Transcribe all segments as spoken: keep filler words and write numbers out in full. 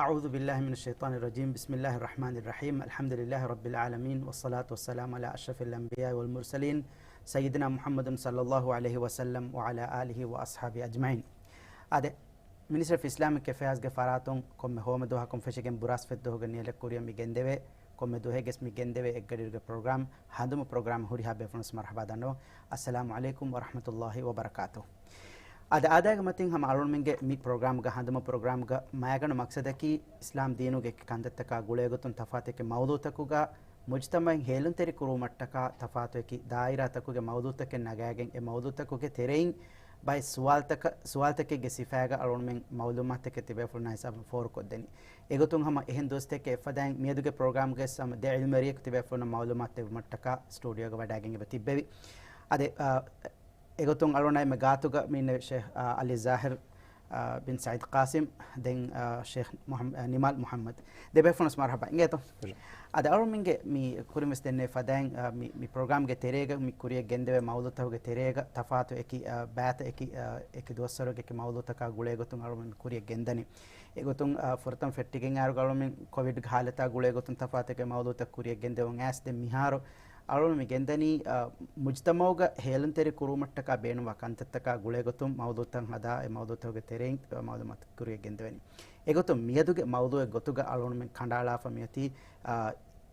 أعوذ بالله من الشيطان الرجيم. بسم الله الرحمن الرحيم. الحمد لله رب العالمين، والصلاة والسلام على أشرف الأنبياء والمرسلين، سيدنا محمد صلى الله عليه وسلم وعلى آله وأصحابه أجمعين. އާދެ، މިނިސްޓްރީ އޮފް އިސްލާމިކް އެފެއާޒްގެ ފަރާތުން ކޮންމެ ހޯމަ ދުވަހަކުން ފެށިގެން ބުރާސްފަތް ދުވަހުގެ ނިޔަލެއް ކުރިއަށް މި ގެންދެވޭ. ކޮންމެ ދުވަހެއްގެސް މި ގެންދެވޭ އެއްގަޑިއިރުގެ ޕްރޮގްރާމް، ހަނދުމަ ޕްރޮގްރާމް. ހުރިހާ ބޭފުޅުން މަރުޙަބާ ދަންނަވަން. އައްސަލާމު ޢަލައިކުމް ވަރަޙްމަތުﷲ ވަބަރަކާތުހު. އަދި އާދައިގެ މަތިން ހަމަ އަޅުގަނޑުމެންގެ މި ޕްރޮގްރާމްގަ، ހަނދުމަ ޕްރޮގްރާމްގަ މައިގަނޑު މަޤްޞަދަކީ، އިސްލާމް ދީނުގެ އެކި ކަންތައްތަކާ ގުޅޭގޮތުން ތަފާތު އެކި މައުޟޫޢުތަކުގަ މުޖްތަމަޢެއް ހޭލުންތެރި ކުރުވުމަށްޓަކާ ތަފާތު އެކި ދާއިރާތަކުގެ މައުޟޫޢުތަކެއް ނަގާގެން، އެ މައުޟޫޢުތަކުގެ ތެރެއިން ބައެއް ސުވާލުތަކަށް، ސުވާލުތަކެއްގެ ސިފައިގަ އަޅުގަނޑުމެން މައުލޫމާތުތަކެއް ތިބޭފުޅުންނާ ހިސާބުން ފޯރުކޮށްދެނީ. އެގޮތުން ހަމަ އެހެން ދުވަސްތަކެއް އެއްފަދައިން މިއަދުގެ ޕްރޮގްރާމްގައި ހަމަ ދެ ޢިލްމުވެރިޔަކު ތިބޭފުޅުންނަށް މައުލޫމާތު ދެއްވުމަށްޓަކާ ސްޓޫޑިއޯގަ ވަޑައިގެން އެބަ ތިއްބެވި. އާދެ، އާ، އެގޮތުން އަޅުގަނޑާ އެންމެ ގާތުގަ މި އިންނެވި ޝޭޚް، އާ، އަލީ ޒާހިރު، އާ، ބިން ސަޢީދު ޤާސިމް، ދެން، އާ، ޝޭޚް މުޙައްމަ-، އާ، ނިމާލް މުޙައްމަދު. ދެބޭފުޅުން މަރުޙަބާ އިނގޭތޯ. އަދި އަޅުގަނޑުމެންގެ މި ކުރިންވެސް ދެންނެވި ފަދައިން، އާ، މި، މި ޕްރޮގްރާމްގެ ތެރޭގަ މި ކުރިއަށް ގެންދެވޭ މައުޟޫޢުތަކުގެ ތެރޭގަ ތަފާތު އެކި، އާ، ބައިތައް އެކި، އާ، އެކި ދުވަސްވަރުގެ އެކި މައުޟޫޢުތަކާ ގުޅޭގޮތުން އަޅުގަނޑުމެން މި ކުރިއަށް ގެންދަނީ. އެގޮތުން، އާ، ފުރަތަމަ ފެއްޓިގެން އައިރު އަޅުގަނޑުމެން ކޮވިޑްގެ ހާލަތާ ގުޅޭގޮތުން ތަފާތު އެކި މައުޟޫޢުތައް ކުރިއަށް ގެންދެވުން އައިސް ދެން މިހާރު އަޅުގަނޑު މި ގެންދަނީ، އާ، މުޖްތަމަޢުގަ ހޭލުންތެރި ކުރުވުމަށްޓަކާ ބޭނުންވާ ކަންތައްތަކާ ގުޅޭގޮތުން މައުޟޫޢުތައް ހަދާ، އެ މައުޟޫޢުތަކުގެ ތެރެއިން އެ މައުލޫމާތު ކުރިއަށް ގެންދެވެނީ. އެގޮތުން މިއަދުގެ މައުޟޫޢެއް ގޮތުގަ އަޅުގަނޑުމެން ކަނޑައަޅާފަ މިއޮތީ، އާ،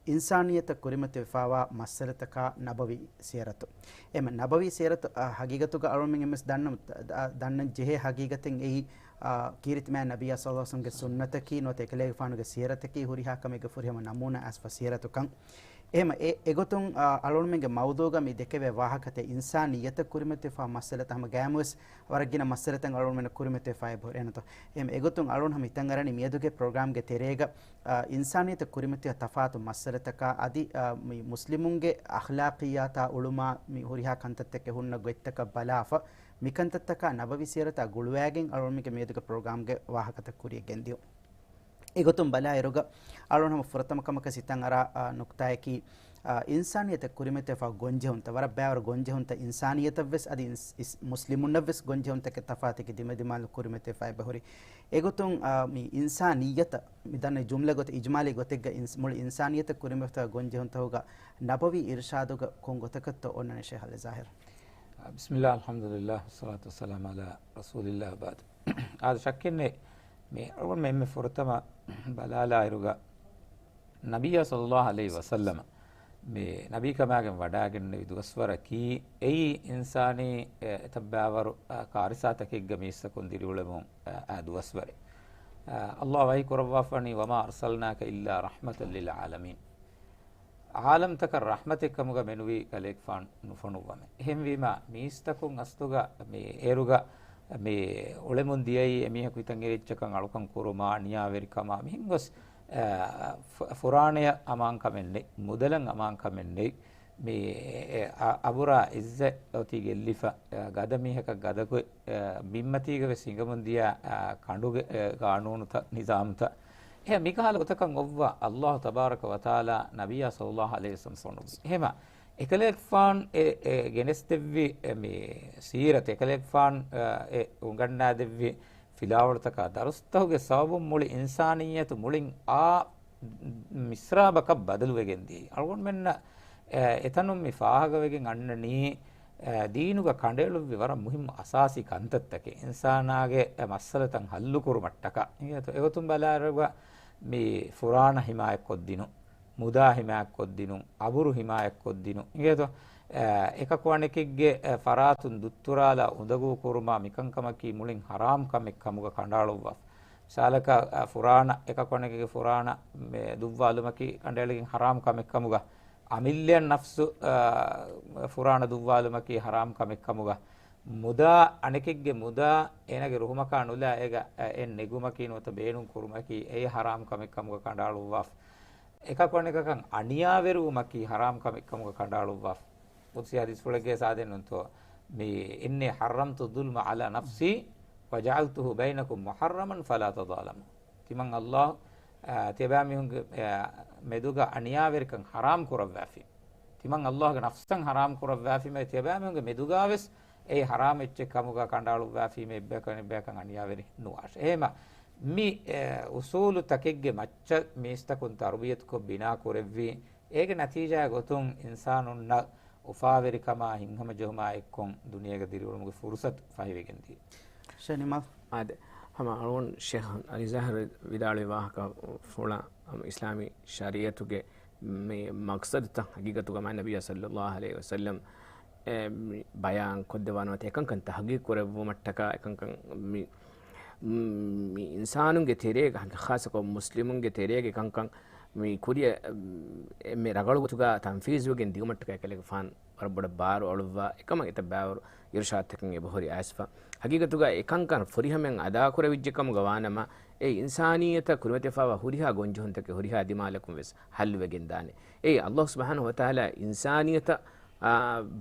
އިންސާނިއްޔަތަށް ކުރިމަތިވެފައިވާ މައްސަލަތަކާ ނަބަވީ ސީރަތު. އެހެން ނަބަވީ ސީރަތު، އާ، ހަގީގަތުގަ އަޅުގަނޑުމެން އެންމެސް ދަންނަ-، ދަ-، ދަންނަން ޖެހޭ ހަގީގަތެއް އެއީ، އާ، ކީރިތި މާތް ނަބިއްޔާ ޞައްލައްލާހު ޢަލައިހި ވަސައްލަމްގެ ސުންނަތަކީ ނުވަތަ އެކަލޭގެފާނުގެ ސީރަތަކީ ހުރިހާ ކަމެއްގެ ފުރިހަމަ ނަމޫނާ އައިސްފަ ސީރަތުކަން. އެހެމަ އެ، އެގޮތުން، އާ، އަޅުގަނޑުމެންގެ މައުޟޫޢުގަ މި ދެކެވޭ ވާހަކަތައް އިންސާނިއްޔަތަށް ކުރިމަތިވެފާ މައްސަލަތައް ހަމަ ގައިމުވެސް ވަރަށް ގިނަ މައްސަލަތައް އަޅުގަނޑުމެންނަށް ކުރިމަތިވެފައި އެބަހުރޭ ނަތޯ. އެހެމަ އެގޮތުން އަޅުގަނޑު ހަމަ ހިތަށް އަރަނީ މިއަދުގެ ޕްރޮގްރާމްގެ ތެރޭގަ، އާ، އިންސާނިއްޔަތަށް ކުރިމަތިވާ ތަފާތު މައްސަލަތަކާ އަދި، އާ، މި މުސްލިމުންގެ އަޚްލާޤިއްޔާތާ އުޅުމާ މި ހުރިހާ ކަންތައްތަކެއް ހުންނަ ގޮތްތަކަށް ބަލާފަ، މިކަންތައްތަކާ ނަބަވީ ސީރަތާ ގުޅުވައިގެން އަޅުގަނޑުމެންގެ މިއަދުގެ ޕްރޮގްރާމްގެ ވާހަކަތައް ކުރިއަށް ގެންދިޔުން. އެގޮތުން ބަލާއިރުގަ އަޅުގަނޑު ހަމަ ފުރަތަމަ ކަމަކަށް ހިތަށް އަރާ، އާ، ނުކްތާއަކީ، އާ، އިންސާނިއްޔަތަށް ކުރިމަތިވެފާ ގޮންޖެހުންތައް، ވަރަށް ބައިވަރު ގޮންޖެހުންތައް އިންސާނިއްޔަތަށްވެސް އަދި އިންސް-، އިސް-، މުސްލިމުންނަށްވެސް ގޮންޖެހުންތަކެއް ތަފާތަކީ ދިމަދިމާލު ކުރިމަތިވެފައި އެބަހުރި. އެގޮތުން، އާ، މި އިންސާނިއްޔަތަށް މި ދަންނަ ޖުމްލަ ގޮތަށް އިޖްމާލީ ގޮތެއްގަ އިންސް-، މުޅި އިންސާނިއްޔަތަށް ކުރިމަތިވެފާ ގޮންޖެހުންތަކުގަ ނަބަވީ އިރުޝާދުގަ ކޮން ގޮތަކަށްތޯ އޮންނަނީ ޝޭޚް އަލީ ޒާހިރު؟ بسم الله، الحمد لله، والصلاة والسلام على رسول الله، وبعد. އާދެ، ޝައްކެއްނެތް، މި އަޅުގަނޑުމެން އެންމެ ފުރަތަމަ ބަލާލާއިރުގަ، ނަބިއްޔާ ޞައްލައްލާހު ޢަލައިހި ވަސައްލަމަ، މި ނަބީކަމާގެން ވަޑައިގެންނެވި ދުވަސްވަރަކީ، އެއީ އިންސާނީ، އެ، އެތައް ބައިވަރު، އަ، ކާރިސާތަކެއްގަ މީސްތަކުން ދިރިއުޅެމުން، އަ، އައި ދުވަސްވަރެއް. އަ، ﷲ ވަޙީ ކުރައްވާފަނީ، وما أرسلناك إلا رحمة للعالمين. ޢާލަމްތަކަށް ރަޙްމަތެއް ކަމުގަ މެނުވީ ކަލޭގެފާނު ނުފޮނުއްވަމޭ. އެހެންވީމަ، މީސްތަކުން އަސްލުގަ މި އޭރުގަ މި އުޅެމުން ދިޔައީ އެމީހަކު ހިތަށް އެރިއްޗަކަށް އަޅުކަން ކުރުމާ، ނިޔާވެރިކަމާ، މިހެން ގޮސް، އަ، ފު-، ފުރާނަޔަށް އަމާންކަމެއް ނެތް، މުދަލަށް އަމާންކަމެއް ނެތް. މި، އެ، އަ-، އަބުރާ އިއްޒަތް އޮތީ ގެއްލިފަ، އަ، ގަދަ މީހަކަށް ގަދަކޮށް، އަ، ބިންމަތީގަ ވެސް ހިނގަމުން ދިޔަ، އަ، ކަނޑުގެ، އަ، ގާނޫނުތައް، ނިޒާމުތައް. އެހެން މިކަހަލަ ގޮތަކަށް އޮއްވާ ﷲ ތަބާރަކަ ވަތަޢާލާ ނަބިއްޔާ ޞައްލައްލާހު ޢަލައިހި ވަސައްލަމަ ފޮނުއްވި. އެހެމަ، އެކަލޭގެފާން އެ، އެ ގެނެސްދެއްވި އެ މި ސީރަތު، އެކަލޭގެފާން، އަ، އެ އުނގަންނާދެއްވި ފިލާވަޅުތަކާ ދަރުސްތަކުގެ ސަބަބުން މުޅި އިންސާނިއްޔަތު މުޅިން އާ މިސްރާބަކަށް ބަދަލުވެގެން ދިޔައީ. އަޅުގަނޑުމެންނަށް، އެ، އެތަނުން މި ފާހަގަވެގެން އަންނަނީ، އެ، ދީނުގަ ކަނޑައެޅުއްވި ވަރަށް މުހިއްމު އަސާސީ ކަންތައްތަކެއް، އިންސާނާގެ، އެ، މައްސަލަތައް ހައްލުކުރުމަށްޓަކާ. އިނގޭތޯ، އެގޮތުން ބަލާއިރުގަ މި ފުރާނަ ހިމާޔަތްކޮށްދިނުން، މުދާ ހިމާޔަތްކޮށްދިނުން، އަބުރު ހިމާޔަތްކޮށްދިނުން. އިނގޭތޯ، އެ، އެކަކު އަނެކެއްގެ، އެ، ފަރާތުން ދުއްތުރާލާ އުނދަގޫ ކުރުމާ މިކަންކަމަކީ މުޅިން ހަރާމް ކަމެއް ކަމުގަ ކަނޑައަޅުއްވާފަ. މިސާލަކަށް، އަ، ފުރާނަ، އެކަކު އަނެކެއްގެ ފުރާނަ މެ ދުއްވާލުމަކީ ކަނޑައެޅިގެން ހަރާމް ކަމެއް ކަމުގަ، އަމިއްލައަށް ނަފްސު، އަ، ފުރާނަ ދުއްވާލުމަކީ ހަރާމް ކަމެއް ކަމުގަ، މުދާ އަނެކެއްގެ މުދާ އޭނާގެ ރުހުމަކާ ނުލާ އޭގަ، އަ، އެއް ނެގުމަކީ ނުވަތަ ބޭނުން ކުރުމަކީ އެއީ ހަރާމް ކަމެއް ކަމުގަ ކަނޑައަޅުއްވާފަ. އެކަކު އަނެކަކަށް އަނިޔާވެރިވުމަކީ ހަރާމް ކަމެއް ކަމުގަ ކަނޑައަޅުއްވާފަ. ޤުދުސީ ޙަދީޘްފުޅެއްގައި ސާދެއް ނޫންތޯ؟ މި، إني حرمت الظلم على نفسي وجعلته بينكم محرما فلا تظالموا. ތިމަން ﷲ، އާ، ތިޔަބައިމީހުންގެ، އާ، މެދުގަ އަނިޔާވެރިކަން ޙަރާމް ކުރައްވާފި. ތިމަން ﷲގެ ނަފްސަށް ޙަރާމް ކުރައްވާފީމަ، ތިޔަބައިމީހުންގެ މެދުގަ ވެސް އެއީ ޙަރާމް އެއްޗެއް ކަމުގަ ކަނޑައަޅުއްވާފީމަ، އެއްބަޔަކަށް އަނެއްބަޔަކަށް އަނިޔާވެރި ނުވާށޭ. އެހެމަ، މި، އެ، އުސޫލު ތަކެއްގެ މައްޗަށް މީސްތަކުން ތަރުބިޔަތުކޮށް ބިނާ ކުރެއްވި، އޭގެ ނަތީޖާ ގޮތުން އިންސާނުންނަށް އުފާވެރިކަމާ ހިތްހަމަޖެހުމާ އެއްކޮށް ދުނިޔޭގަ ދިރިއުޅުމުގެ ފުރުސަތު ފަހިވެގެން ދިޔަ. ޝޭ ނިމާލް. އާދެ، ހަމަ އަޅުގަނޑު ޝޭޚް އަލީ ޒާހިރު ވިދާޅުވި ވާހަކަ ފުޅަށް، ހަމަ އިސްލާމީ ޝަރީއަތުގެ މި މަޤްޞަދުތައް ހަގީގަތުގަ މާތް ނަބިއްޔާ ޞައްލައްލާހު ޢަލައިހި ވަސައްލަމް އެ، މި ބަޔާން ކޮށްދެއްވާ ނުވަތަ އެކަންކަން ތަޙްޤީޤު ކުރެއްވުމަށްޓަކާ އެކަންކަން މި، މި އިންސާނުންގެ ތެރޭގަ، ޚާއްޞަކޮށް މުސްލިމުންގެ ތެރޭގަ އެކަންކަން މި ކުރިއަށް އެންމެ ރަގަޅު ގޮތުގަ ތަންފީޒުވެގެން ދިއުމަށްޓަކާ އެކަލޭގެފާނު ވަރަށް ބޮޑަށް ބާރު އަޅުއްވާ، އެކަމަށް އެތައް ބައިވަރު އިރުޝާދުތަކެއް އެބަހުރި އައިސްފަ. ހަގީގަތުގަ އެކަންކަން ފުރިހަމައިން އަދާކުރެވިއްޖެކަމުގަ ވާނަމަ، އެ އިންސާނިއްޔަތަށް ކުރިމަތިވެފައިވާ ހުރިހާ ގޮންޖެހުންތަކެއް ހުރިހާ ދިމާލަކުން ވެސް ޙައްލުވެގެންދާނެ. އެއީ، ﷲ ސުބްޙާނަހޫ ވަތަޢާލާ އިންސާނިއްޔަތަށް، އާ،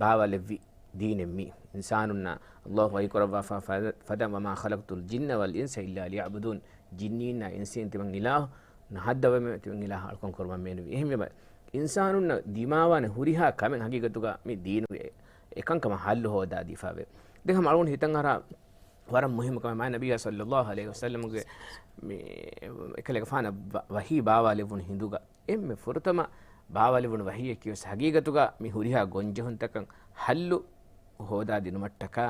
ބާވާލެއްވި ދީނެއް މީ. އިންސާނުންނަށް ﷲ ވަޙީކުރައްވާފަ، ފަ-، ފަދަ، "وما خلقت الجن والإنس إلا ليعبدون." ޖިންނީންނާ އިންސީން ތިމަން އިލާހު ނުހައްދަވަމޭ، ތިމަން އިލާހު އަޅުކަން ކުރުމަށް މެނުވީ. އެހެންވީމަ، އިންސާނުންނަށް ދިމާވާނެ ހުރިހާ ކަމެއް ހަގީގަތުގަ މި ދީނުގެ އެކަންކަމަށް ޙައްލު ހޯދާ ދީފަވޭ. ދެން ހަމަ އަޅުގަނޑު ހިތަށް އަރާ ވަރަށް މުހިއްމު ކަމެއް، މާތް ނަބިއްޔާ ޞައްލައްލާހު ޢަލައިހި ވަސައްލަމުގެ މި އެކަލޭގެފާނަށް ވަ-، ވަޙީ ބާވާލެއްވުނު ހިނދުގަ އެންމެ ފުރަތަމަ ބާވާލެއްވުނު ވަޙީއަކީ ވެސް ހަގީގަތުގަ މި ހުރިހާ ގޮންޖެހުންތަކަށް ޙައްލު ހޯދާ ދިނުމަށްޓަކާ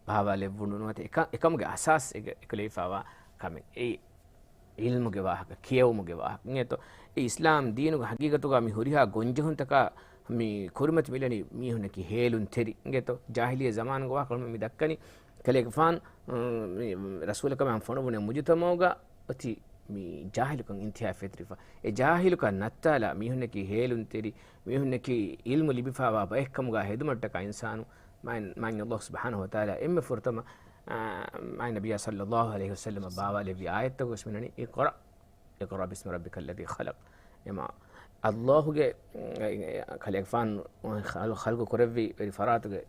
ބާވާލެއްވުނު ނުވަތަ އެކަ-، އެކަމުގެ އަސާސް އެކަ-، އެކުލެވިފައިވާ ކަމެއް. އެއީ ޢިލްމުގެ ވާހަކަ، ކިޔެވުމުގެ ވާހަކަ. އިނގޭތޯ؟ އެ އިސްލާމް ދީނުގަ ހަގީގަތުގަ މި ހުރިހާ ގޮންޖެހުންތަކާ މި ކުރިމަތި މިލަނީ މީހުންނަކީ ހޭލުންތެރި. އިނގޭތޯ؟ ޖާހިލިއްޔަ ޒަމާނުގެ ވާހަކަ މި ދައްކަނީ. ކަލޭގެފާނު، މި ރަސޫލަކަމެއް ފޮނުވުނެ މުޖުތަމަޢުގަ އޮތީ މި ޖާހިލުކަން އިންތިހާ ފެތުރިފަ. އެ ޖާހިލުކަން ނައްތާލާ މީހުންނަކީ ހޭލުންތެރި، މީހުންނަކީ ޢިލްމު ލިބިފައިވާ ބައެއްކަމުގަ ހެދުމަށްޓަކާ އިންސާނު މާތް، މާތް ﷲ ސުބްޙާނަހޫ ވަތަޢާލާ އެންމެ ފުރަތަމަ، އާ، މާތް ނަބިއްޔާ ޞައްލައްލާހު ޢަލައިހި ވަސައްލަމަށް ބާވާލެއްވި އާޔަތްތަކުން ވެސް މިނަނީ، "اقرأ، اقرأ باسم ربك الذي خلق." އެމާ، ﷲ ގެ، އެ، ކަލޭގެފާނު ޚަލް-، ޚަލްޤު ކުރެއްވި ވެރި ފަރާތުގެ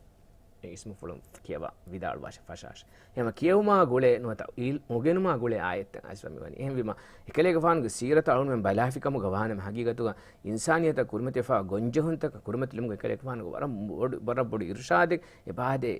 އެ އިސްމުފުޅުން ކިޔަވާ ވިދާޅުވާށެ ފަށާށެ. އެމަ ކިޔެވުމާ ގުޅޭ ނުވަތަ އިލް-، އުނގެނުމާ ގުޅޭ އާޔަތްތައް އައިސްފަ މިވަނީ. އެހެންވީމަ، އެކަލޭގެފާނުގެ ސީރަތަށް އަޅުގަނޑުމެން ބަލާފިކަމުގަ ވާނަމަ ހަގީގަތުގަ އިންސާނިއްޔަތަށް ކުރިމަތިވެފައިވާ ގޮންޖެހުންތަކަށް ކުރިމަތިލުމުގެ ކަލޭގެފާނުގެ ވަރަށް ބޮޑު، ވަރަށް ބޮޑު އިރުޝާދެއް އެބައާދޭ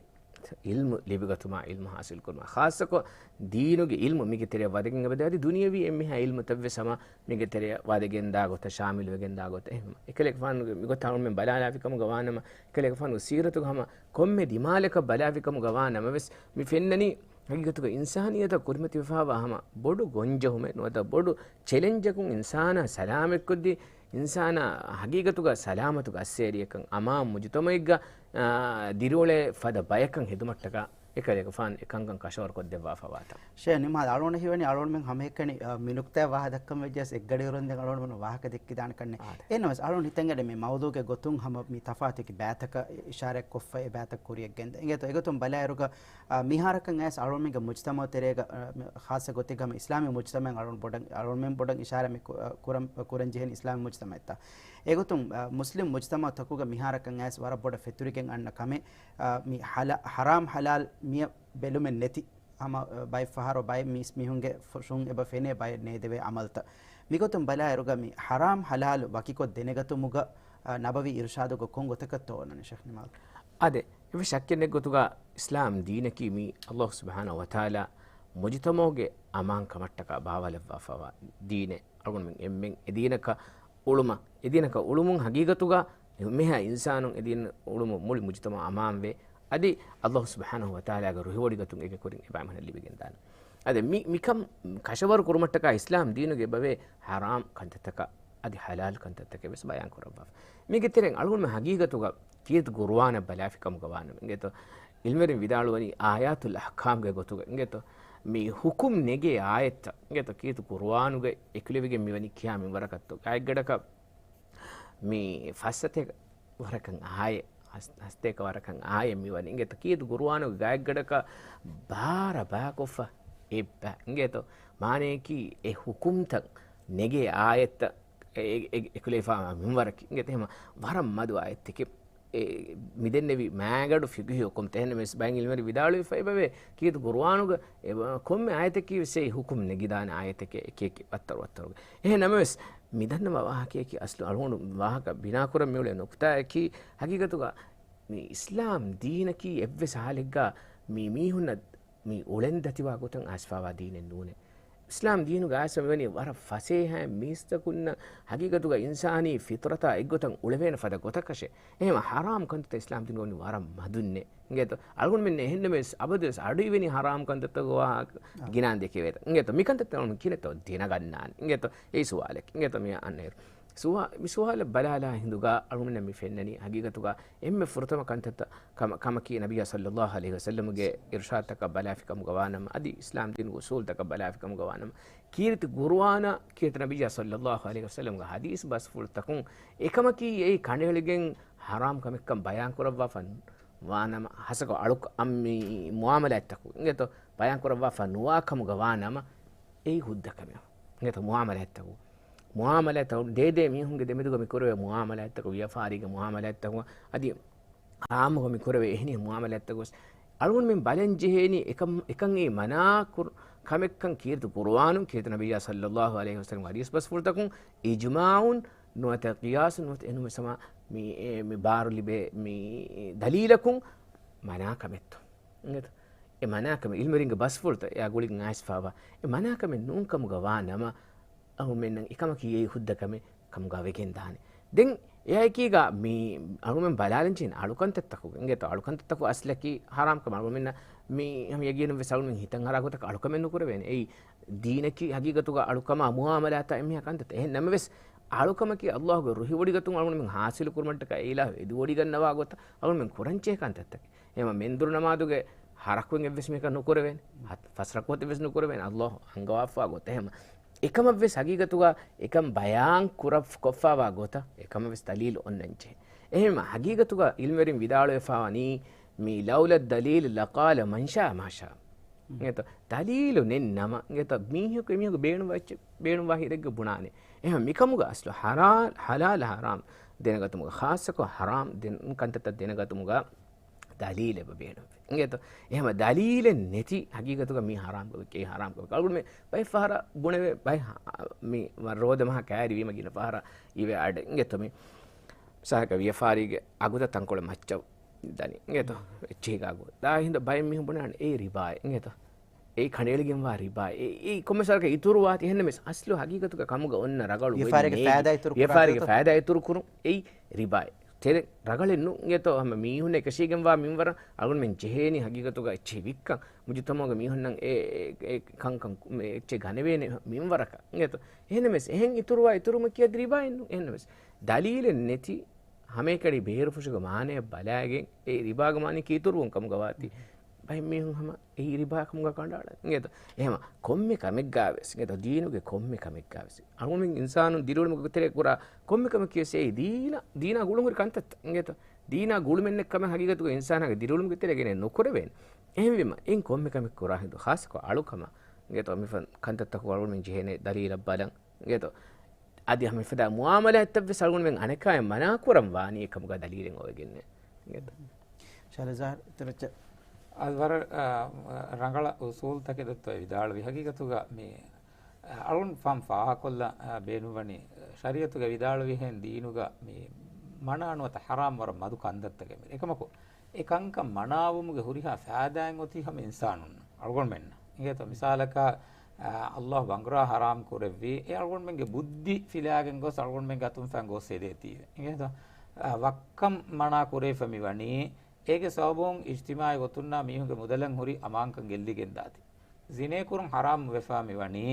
ޢިލްމު ލިބިގަތުމާ، ޢިލްމު ޙާޞިލް ކުރުމާ. ޚާއްޞަކޮށް ދީނުގެ ޢިލްމު މީގެ ތެރެއަށް ވަދެގެން އެބަދޭ. އަދި ދުނިޔަވީ އެންމެހާ ޢިލްމުތައް ވެސް ހަމަ މީގެ ތެރެއަށް ވަދެގެންދާ ގޮތަށް، ޝާމިލުވެގެންދާ ގޮތަށް. އެހެން އެކަލޭގެފާނުގެ މިގޮތަށް އަޅުމެން ބަލާލާފިކަމުގަ ވާނަމަ، އެކަލޭގެފާނުގެ ސީރަތުގަ ހަމަ ކޮންމެ ދިމާލަކަށް ބަލާފިކަމުގަ ވާ ނަމަވެސް، މި ފެންނަނީ ހަގީގަތުގަ އިންސާނިއްޔަތަށް ކުރިމަތިވެފައިވާ ހަމަ ބޮޑު ގޮންޖެހުމެއް ނުވަތަ ބޮޑު ޗެލެންޖަކުން އިންސާނާ ސަލާމަތްކޮށްދީ، އިންސާނާ ހަގީގަތުގަ ސަލާމަތުގަ އައްސޭރިއަކަށް އަމާން މުޖުތަމަޢެއްގަ، އާ، ދިރިއުޅޭ ފަދަ ބަޔަކަށް ހެދުމަށްޓަކާ އެކަލޭގެފާނު އެކަންކަން ކަށަވަރުކޮށްދެއްވާފަވާތަން. ޝޭ ނިމާދް އަޅުގަނޑަށް ހީވަނީ އަޅުގަނޑުމެން ހަމައެކަނި، އާ، މި ނުކްތާ ވާހަ ދައްކަން ވެއްޖެސް އެއްގަޑިއިރުން ދެން އަޅުގަނޑުމެން ވާހަކަ ދެއްކިދާނެ ކަންނެ. އާދެ. އެހެންނަމަވެސް އަޅުގަނޑު ހިތަށްގަޑޭ މި މައުޟޫގެ ގޮތުން ހަމަ މި ތަފާތުކި ބައިތަކަށް އިޝާރާތް ކޮށްފަ އެ ބައިތައް ކުރިއަށްގެންދަ. އިނގޭތޯ އެގޮތުން ބަލާއިރުގަ، އާ، މިހާރަކަށް އައިސް އަޅުގަނޑުމެންގެ މުޖްތަމަޢު ތެރޭގަ، އާ، މި ޚާއްޞަ ގޮތެއްގަ ހަމަ އިސްލާމީ މުޖްތަމަޢެއް އަޅުގަނޑު ބޮޑަށް، އަޅުގަނޑުމެން ބޮޑަށް އިޝާރާތް މި ކު-، އާ، ކުރަން، ކުރަން ޖެހެނީ އިސްލާމީ މުޖްތަމަޢެއްތަ. އެގޮތުން، އާ، މުސްލިމް މުޖްތަމަޢުތަކުގަ މިހާރަކަށް އައިސް ވަރަށް ބޮޑަށް ފެތުރިގެން އަންނަ ކަމެއް، އާ، މި ޙަލާ-، ޙަރާމް ޙަލާލް މިއަށް ބެލުމެއް ނެތި. ހަމަ، އަ، ބައެއް ފަހަރު ބައެއް މީސް މީހުންގެ ފުށުން އެބަ ފެނޭ ބައެއް ނޭދެވޭ ޢަމަލްތައް. މިގޮތުން ބަލާއިރުގަ މި ޙަރާމް ޙަލާލު ވަކިކޮށް ދެނެގަތުމުގަ، އަ، ނަބަވީ އިރުޝާދުގަ ކޮން ގޮތަކަށްތޯ އޮންނަނީ ޝޭޚް ނިމާލް؟ އާދެ، އެއްވެސް ޝައްކެއް ނެތް ގޮތުގަ އިސްލާމް ދީނަކީ މީ ﷲ ސުބްޙާނަހޫ ވަތަޢާލާ މުޖުތަމަޢުގެ އަމާންކަމަށްޓަކާ ބާވާލައްވާފައިވާ ދީނެއް. އަޅުގަނޑުމެން އެންމެން އެދީނަކަށް އުޅުމަށް، އެދީނަކަށް އުޅުމުން ހަގީގަތުގަ އެންމެހާ އިންސާނުން އެދީނަށް އުޅުމުން މުޅި މުޖުތަމަޢު އަމާންވޭ. އަދި ﷲ ސުބްޙާނަހޫ ވަތަޢާލާގެ ރުހިވޮޑިގަތުން އޭގެ ކުރިން އެބައިމީހުނަށް ލިބިގެންދާނެ. އަދި މި، މިކަން ކަށަވަރު ކުރުމަށްޓަކާ އިސްލާމް ދީނުގެ އެބަވޭ ޙަރާމް ކަންތައްތަކާ އަދި ޙަލާލު ކަންތައްތަކެއް ވެސް ބަޔާން ކުރައްވާފަ. މީގެ ތެރެއިން އަޅުގަނޑުމެން ހަގީގަތުގަ ކީރިތި ޤުރުއާނަށް ބަލާފިކަމުގަ ވާނަމަ އިނގޭތޯ، ޢިލްމުވެރިން ވިދާޅުވަނީ އާޔާތުލް އަޙްކާމްގެ ގޮތުގަ އިނގޭތޯ، މި ޙުކުމް ނެގޭ އާޔަތްތައް އިނގޭތޯ، ކީރިތި ޤުރުއާނުގަ އެކުލެވިގެން މިވަނީ ކިޔާ މިންވަރަކަށްތޯ. ގާތްގަޑަކަށް މި ފައްސަތޭކަ ވަރަކަށް އާޔަތް، ހަސް-، ހަސްތޭކަ ވަރަކަށް އާޔަތް މިވަނީ އިނގޭތޯ، ކީރިތި ޤުރުއާނުގެ ގާތްގަޑަކަށް ބާރަ ބާކޮށްފަ އެއްބަ އިނގޭތޯ، މާނަޔަކީ އެ ޙުކުމްތައް ނެގޭ އާޔަތްތައް އެ-، އެ-، އެ-، އެކުލެވިފާ މިންވަރަކީ އިނގޭތޯ، އެހެން ވަރަށް މަދު އާޔަތެކޭ. އެ، މިދެންނެވި މާގަޑު ފިޤުހީ ޙުކުމްތައް އެހެންނަމަވެސް ބައެއް ޢިލްމުވެރިން ވިދާޅުވެފަ އެބަވޭ، ކީރިތި ޤުރުއާނުގަ އެ، ކޮންމެ އާޔަތަކީ ވެސް އެ ޙުކުމް ނެގިދާނެ އާޔަތެކޭ އެކި އެކި ވައްތަރު ވައްތަރުގަ. އެހެން ނަމަވެސް، މިދަންނަވާ ވާހަކަޔަކީ އަސްލު އަޅުގަނޑު ވާހަކަ ބިނާކުރަން މިއުޅޭ ނުކުތާއަކީ، ހަގީގަތުގަ މި އިސްލާމް ދީނަކީ އެއްވެސް ހާލެއްގަ މި މީހުންނަށް މި އުޅެން ދަތިވާ ގޮތަށް އައިސްފާވާ ދީނެއް ނޫނޭ. އިސްލާމް ދީނުގަ އައިސް މިވަނީ ވަރަށް ފަސޭހައިން މީސްތަކުންނަށް ހަގީގަތުގަ އިންސާނީ ފިޠުރަތާ އެއްގޮތަށް އުޅެވޭނެ ފަދަ ގޮތަކަށެ. އެހެން ޙަރާމް ކަންތައްތައް އިސްލާމް ދީނުގަ ވަނީ ވަރަށް މަދުންނޭ. އިނގޭތޯ؟ އަޅުގަނޑުމެން އެހެންނަމަވެސް އަބަދުވެސް އަޑު އިވެނީ ޙަރާމް ކަންތައްތަކުގެ ވާހަކަ ގިނަ ދެކެވޭތަ؟ އިނގޭތޯ؟ މިކަންތައްތައް އަޅުގަނޑު ކިހިނެއްތޯ ދެނެގަންނާނެ. އިނގޭތޯ؟ އެއީ ސުވާލެއް. އިނގޭތޯ؟ މި އަންނައިރު ސުވާ-، މި ސުވާލަށް ބަލާލާ ހިނދުގަ އަޅުގަނޑަށް މި ފެންނަނީ ހަގީގަތުގަ އެންމެ ފުރަތަމަ ކަންތައްތައް ކަމަ-، ކަމަކީ ނަބިއްޔާ ޞައްލައްލާހު ޢަލައިހި ވަސައްލަމުގެ އިރުޝާދުތަކަށް ބަލާފިކަމުގަ ވާނަމަ، އަދި އިސްލާމް ދީނުގެ އުޞޫލުތަކަށް ބަލާފިކަމުގަ ވާނަމަ، ކީރިތި ޤުރުއާނާ، ކީރިތި ނަބިއްޔާ ޞައްލައްލާހު ޢަލައިހި ވަސައްލަމުގެ ޙަދީޘް ބަސްފުޅުތަކުން އެކަމަކީ އެއީ ކަނޑައެޅިގެން ޙަރާމް ކަމެއްކަން ބަޔާން ކުރައްވާފަ ވާނަމަ، ހާއްސަކޮށް އަޅު-، އަ، މި މުޢާމަލާތްތަކުން އިނގޭތޯ ބަޔާން ކުރައްވާފަ ނުވާ ކަމުގަ ވާނަމަ، އެއީ ހުއްދަ ކަމެއް. އިނގޭތޯ؟ މުޢާމަލާތްތަކުން، މުޢާމަލާތްތަކުން ދޭދޭ މީހުންގެ ދެމެދުގަ މި ކުރެވޭ މުޢާމަލާތްތަކުން، ވިޔަފާރީގެ މުޢާމަލާތްތަކުން، އަދި އާއްމުކޮށް މި ކުރެވޭ އެހެނިހެން މުޢާމަލާތްތަކުން ވެސް އަޅުގަނޑުމެން ބަލަން ޖެހޭނީ އެކަން، އެކަން އެއީ މަނާ ކުރ-، ކަމެއްކަން ކީރިތި ޤުރުއާނުން، ކީރިތި ނަބިއްޔާ ޞައްލައްލާހު ޢަލައިހި ވަސައްލަމް ޙަދީޘް ބަސްފުޅުތަކުން، އިޖުމާޢުން ނުވަތަ ޤިޔާސުން ނުވަތަ އެންމެ ސަމާ މި، އެ، މި ބާރު ލިބޭ މި ދަލީލަކުން މަނާ ކަމެއްތޯ؟ އިނގޭތޯ؟ އެ މަނާ ކަމެއް ޢިލްމުވެރިންގެ ބަސްފުޅުތައް އެއާ ގުޅިގެން އައިސްފާވާ އެ މަނާ ކަމެއް ނޫން ކަމުގަ ވާ ނަމަ، އަހުމެންނަށް އެކަމަކީ އެއީ ހުއްދަ ކަމެއް ކަމުގަ ވެގެން ދާނެ. ދެން އެއާއެކީގަ މި އަޅުމެން ބަލާލަން ޖެހޭނެ އަޅުކަންތައްތަކުގެ، އިނގޭތޯ، އަޅުކަންތައްތަކު އަސްލަކީ ޙަރާމް ކަމަށް އަޅުމެންނަށް މި ހަމަ ޔަގީނުން ވެސް އަޅުމެން ހިތަށް އަރާ ގޮތަކަށް އަޅުކަމެއް ނުކުރެވޭނެ. އެއީ ދީނަކީ ހަގީގަތުގަ އަޅުކަމާ މުޢާމަލާތާ އެންމެހާ ކަންތައްތައް. އެހެން ނަމަވެސް އަޅުކަމަކީ ﷲ ގެ ރުހިވޮޑިގަތުން އަޅުގަނޑުމެން ޙާޞިލު ކުރުމަށްޓަކާ އެ އިލާހު އެދިވޮޑިގަންނަވާ ގޮތަށް އަޅުގަނޑުމެން ކުރަންޖެހޭ ކަންތައްތަކެއް. އެހެމަ މެންދުރު ނަމާދުގެ ހަރަކުން އެއްވެސް މީހަކަށް ނުކުރެވޭނެ. ހަތް-، ފަސް ރަކުޢަތެއް ވެސް ނުކުރެވޭނެ ﷲ އަންގަވާފާ ގޮތަށް. އެހެމަ އެކަމަށްވެސް ހަގީގަތުގަ އެކަން ބަޔާން ކުރަ-، ކޮށްފާވާ ގޮތަށް އެކަމަށްވެސް ދަލީލު އޮންނަންޖެހޭ. އެހެމަ ހަގީގަތުގަ ޢިލްމުވެރިން ވިދާޅުވެފާވަނީ މި ލައުލައްދަލީލު ލަޤާލަ މަން ޝާ މާ ޝާ. އިނގޭތޯ؟ ދަލީލު ނެތް ނަމަ، އިނގޭތޯ، މީހަކު އެމީހަކު ބޭނުންވާ އެއްޗެއް، ބޭނުންވާ ހިރެއްގަ ބުނާނެ. އެހެން މިކަމުގަ އަސްލު ޙަރާ-، ޙަލާލު ޙަރާމް ދެނެގަތުމުގަ، ޚާއްޞަކޮށް ޙަރާމް ދެން ކަންތައްތައް ދެނެގަތުމުގަ ދަލީލެއް އެބަ ބޭނުންވޭ. އިނގޭތޯ؟ އެހެމަ ދަލީލެއް ނެތި ހަގީގަތުގަ މީ ޙަރާމް ކަމެކޭ، ޙަރާމް ކަމެކޭ. އަޅުގަނޑުމެން ބައެއް ފަހަރަށް ބުނެވޭ، ބައެއް ހަ-، މި ރޯދަ މަހަށް ކައިރިވީމަ ގިނަ ފަހަރަށް އިވޭ އަޑެއް. އިނގޭތޯ؟ މި މިސާލަކަށް ވިޔަފާރީގެ އަގުތައް ތަންކޮޅެއް މައްޗަށް ދަނީ. އިނގޭތޯ؟ އެއްޗެހި އަގު. ދާ ހިނދު ބައެއް މީހުން ބުނާނެ އެއީ ރިބާއޭ. އިނގޭތޯ؟ އެއީ ކަނޑައެޅިގެންވާ ރިބާ. އެ، އެއީ ކޮންމެ ސަރަކަށް އިތުރުވާތީ. އެހެންނަމަވެސް އަސްލު ހަގީގަތުގަ ކަމުގަ އޮންނަ ރަގަޅު ވެއް ވިޔަފާރީގެ ނޭ. ފައިދާ އިތުރު ކުރާ ވިޔަފާރީގެ ގޮތަށް. ފައިދާ އިތުރު ކުރުން އެއީ ރިބާއޭ. ތެރެ ރަގަޅެއް ނޫން. އިނގޭތޯ؟ ހަމަ މީހުންނަށް އެކަށީގެންވާ މިންވަރަށް އަޅުގަނޑުމެން ޖެހޭނީ ހަގީގަތުގަ އެއްޗެހި ވިއްކަން. މުޖުތަމަޢުގެ މީހުންނަށް އެ، އެ، އެ ކަންކަން އެއްޗެއް ގަނެވޭނެ މިންވަރަކަށް. އިނގޭތޯ؟ އެހެންނަމަވެސް އެހެން އިތުރުވާ އިތުރުމަކީ އަދި ރިބާއެއް ނޫން. އެހެންނަމަވެސް ދަލީލެއް ނެތި ހަމައެކަނި ބޭރުފުށުގެ މާނަޔަށް ބަލާގެން އެ ރިބާގެ މާނަޔަކީ އިތުރުވުން ކަމުގަ ވާތީ. ބައެއް މީހުން ހަމަ އެއީ ރިބާ ކަމުގަ ކަނޑައަޅަން. އިނގޭތޯ؟ އެހެމަ ކޮންމެ ކަމެއްގަ ވެސް، އިނގޭތޯ؟ ދީނުގެ ކޮންމެ ކަމެއްގަ ވެސް އަޅުގަނޑުމެން އިންސާނުން ދިރިއުޅުމުގެ ތެރޭ ކުރާ ކޮންމެ ކަމަކީ ވެސް އެއީ ދީނަށް، ދީނާ ގުޅުންހުރި ކަންތައްތައް. އިނގޭތޯ؟ ދީނާ ގުޅުމެއް ނެތް ކަމެއް ހަގީގަތުގަ އިންސާނާގެ ދިރިއުޅުމުގެ ތެރޭގައި ނުކުރެވޭނެ. އެހެންވީމަ އިން ކޮންމެ ކަމެއް ކުރާ ހިނދު ޚާއްޞަކޮށް އަޅުކަމަށް، އިނގޭތޯ؟ މިފަދަ ކަންތައްތަކުގަ އަޅުގަނޑުމެން ޖެހޭނެ ދަލީލަށް ބަލަން. އިނގޭތޯ؟ އަދި ހަމަ މިފަދަ މުޢާމަލާތްތައްވެސް އަޅުގަނޑުމެން އަނެކާޔަށް މަނާކުރަން ވާނީ އެކަމުގަ ދަލީލެއް އޮވެގެންނޭ. އިނގޭތޯ؟ ޝާލިޒާ ތިރައްޗަ. އަދި ވަރަށް، އާ، ރަނގަޅަށް އުސޫލުތަކެއް ދޮއްތޯ ވިދާޅުވި. ހަގީގަތުގަ މި، އާ، އަޅުން ފާމް ފާހަކޮށްލަ، އާ، ބޭނުންވަނީ ޝަރީޢަތުގަ ވިދާޅުވިހެން ދީނުގަ މި މަނާ ނުވަތަ ޙަރާމް ވަރަށް މަދު ކަންތައްތަކެއް މި. އެކަމަކު އެ ކަންކަން މަނާވުމުގެ ހުރިހާ ފައިދާއެއް އޮތީ ހަމަ އިންސާނުންނަށް. އަޅުގަނޑުމެންނަށް. އިނގޭތޯ؟ މިސާލަކަށް، އާ، ﷲ ބަނގުރާ ޙަރާމް ކުރެއްވީ، އެ އަޅުގަނޑުމެންގެ ބުއްދި ފިލާގެން ގޮސް އަޅުގަނޑުމެންގެ އަތުން ފަން ގޮސް ހެދޭތީވެ. އިނގޭތޯ؟ އާ، ވައްކަން މަނާ ކުރެވިފަ މިވަނީ، އޭގެ ސަބަބުން އިޖްތިމާޢީ ގޮތުންނާ މީހުންގެ މުދަލަށް ހުރި އަމާންކަން ގެއްލިގެން ދާތީ. ޒިނޭ ކުރުން ޙަރާމް ވެފާ މިވަނީ،